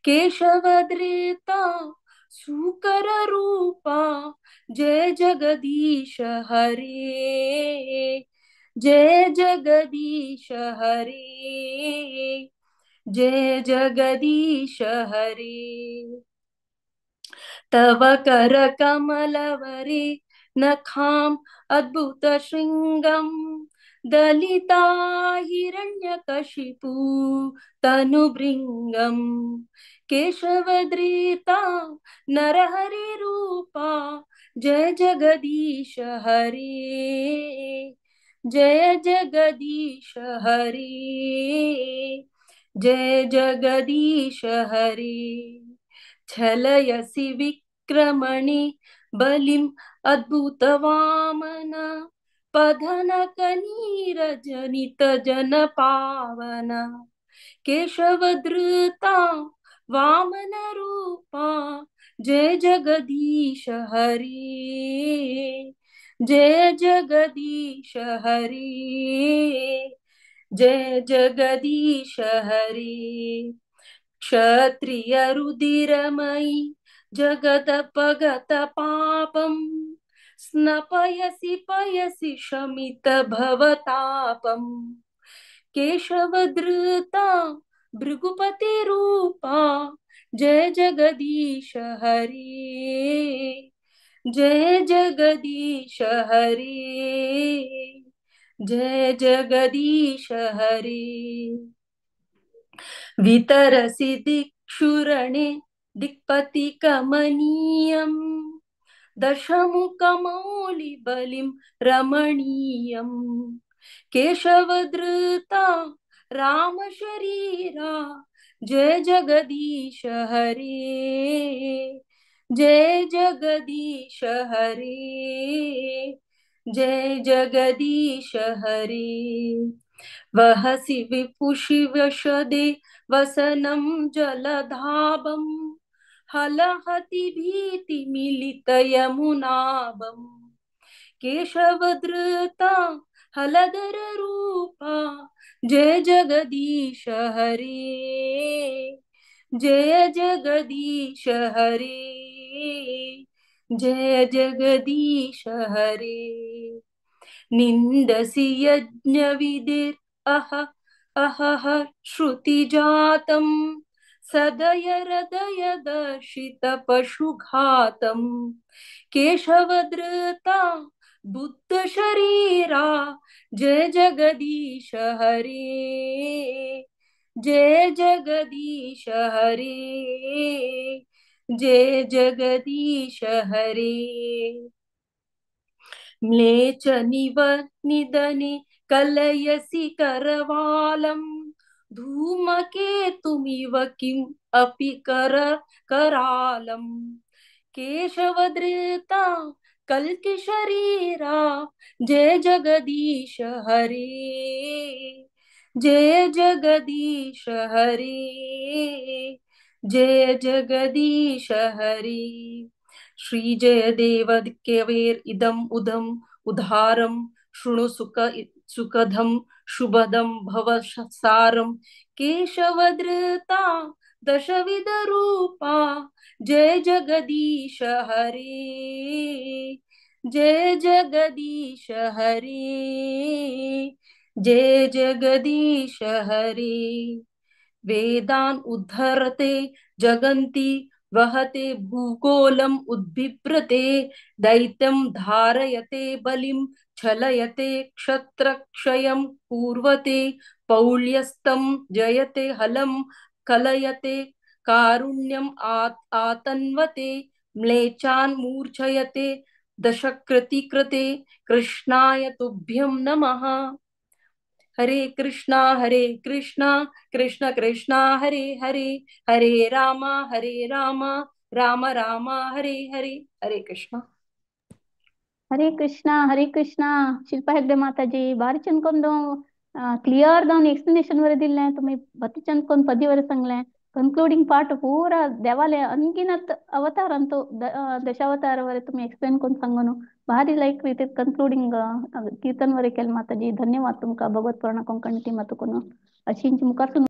केशवधृता सुकर रूपा जय जगदीश हरे, जय जगदीश हरे, जय जगदीश हरे. तव कर कमलवरे नखाम अद्भुत शृंगम दलिता हिरण्यकशिपु तनुभृंगम केशवधृता नरहरि रूपा जय जगदीश हरे, जय जगदीश हरे, जय जगदीश हरे. छलयसि विक्रमणि बलिम अद्भुत वामन पधनकनीरजनित जन पावन केशवधृता वामन रूपा जय जगदीश हरे, जय जगदीश हरे, जय जगदीश हरे. क्षत्रिय रुधिरमयी जगदपगत पापं स्नपयसि पयसि शमित भवतापं केशवधृता भृगुपति रूपा जय जगदीश हरे, जय जगदीश हरे, जय जगदीश हरे. वितरसि दिक्षुरणे दिक्पति कमनीयं दशमुखमौलिबलिं रमणीयं केशवधृता रामशरीरा जय जगदीश हरे, जय जगदीश हरे, जय जगदीश हरे. वहसि विपुषि वशदे वसनं जलधाबं हलहति भीति मिलित यमुनाभं केशवधृता हलधर रूपा जय जगदीश हरे, जय जगदीश हरे, जय जगदीश हरे. निंदसि यज्ञविधिर् अह अहः श्रुतिजातं सदय हृदय दर्शित पशुघातम केशवधृता बुद्ध शरीरा जय जगदीश हरे जय जगदीश हरे जय जगदीश हरे। म्लेच निव निधने कलयसि करवालं धूमकेतुमिव किम् अपि कर करालम् केशवधृता कल्कि शरीरा जय जगदीश हरे जय जगदीश हरे जय जगदीश हरे। श्री जयदेव केवेर इदम उदम उदारम शृणु सुख सुखदम शुभदम भव सारम केशवधृता दशविध रूपा जय जगदीश हरे जय जगदीश हरे जय जगदीश हरे। वेदान उद्धरते जगन्ति वहते भूगोलम उद्बिभ्रते दैत्यं धारयते बलिं छलयते क्षत्रक्षयं कुर्वते पौल्यस्तं जयते हलं कलयते कारुण्यम आतन्वते म्लेचान् मूर्छयते दशकृति कृते कृष्णाय तुभ्यं नमः। हरे कृष्णा कृष्ण कृष्णा हरे हरे हरे रामा राम राम हरे हरे। हरे कृष्णा हरे कृष्णा हरे कृष्णा। शिल्पा हेगडे माताजी भारी चंद कोण क्लियर जावन एक्सप्लेनेशन वरे दिलें तुम्ही, बती चंद कोण पदी वरे सांगलें, कंक्लूडिंग पार्ट पूरा देवाले अनगिनत अवतार अंतु दशावतार वरे तुम्ही एक्सप्लेन करून सांगून भारी लायक रीतीत कंक्लूडिंग कीर्तन वरे केलें माताजी। धन्यवाद तुमकां भगवत पुराण कोंकणी टीमा तुकून अशींच मुखार.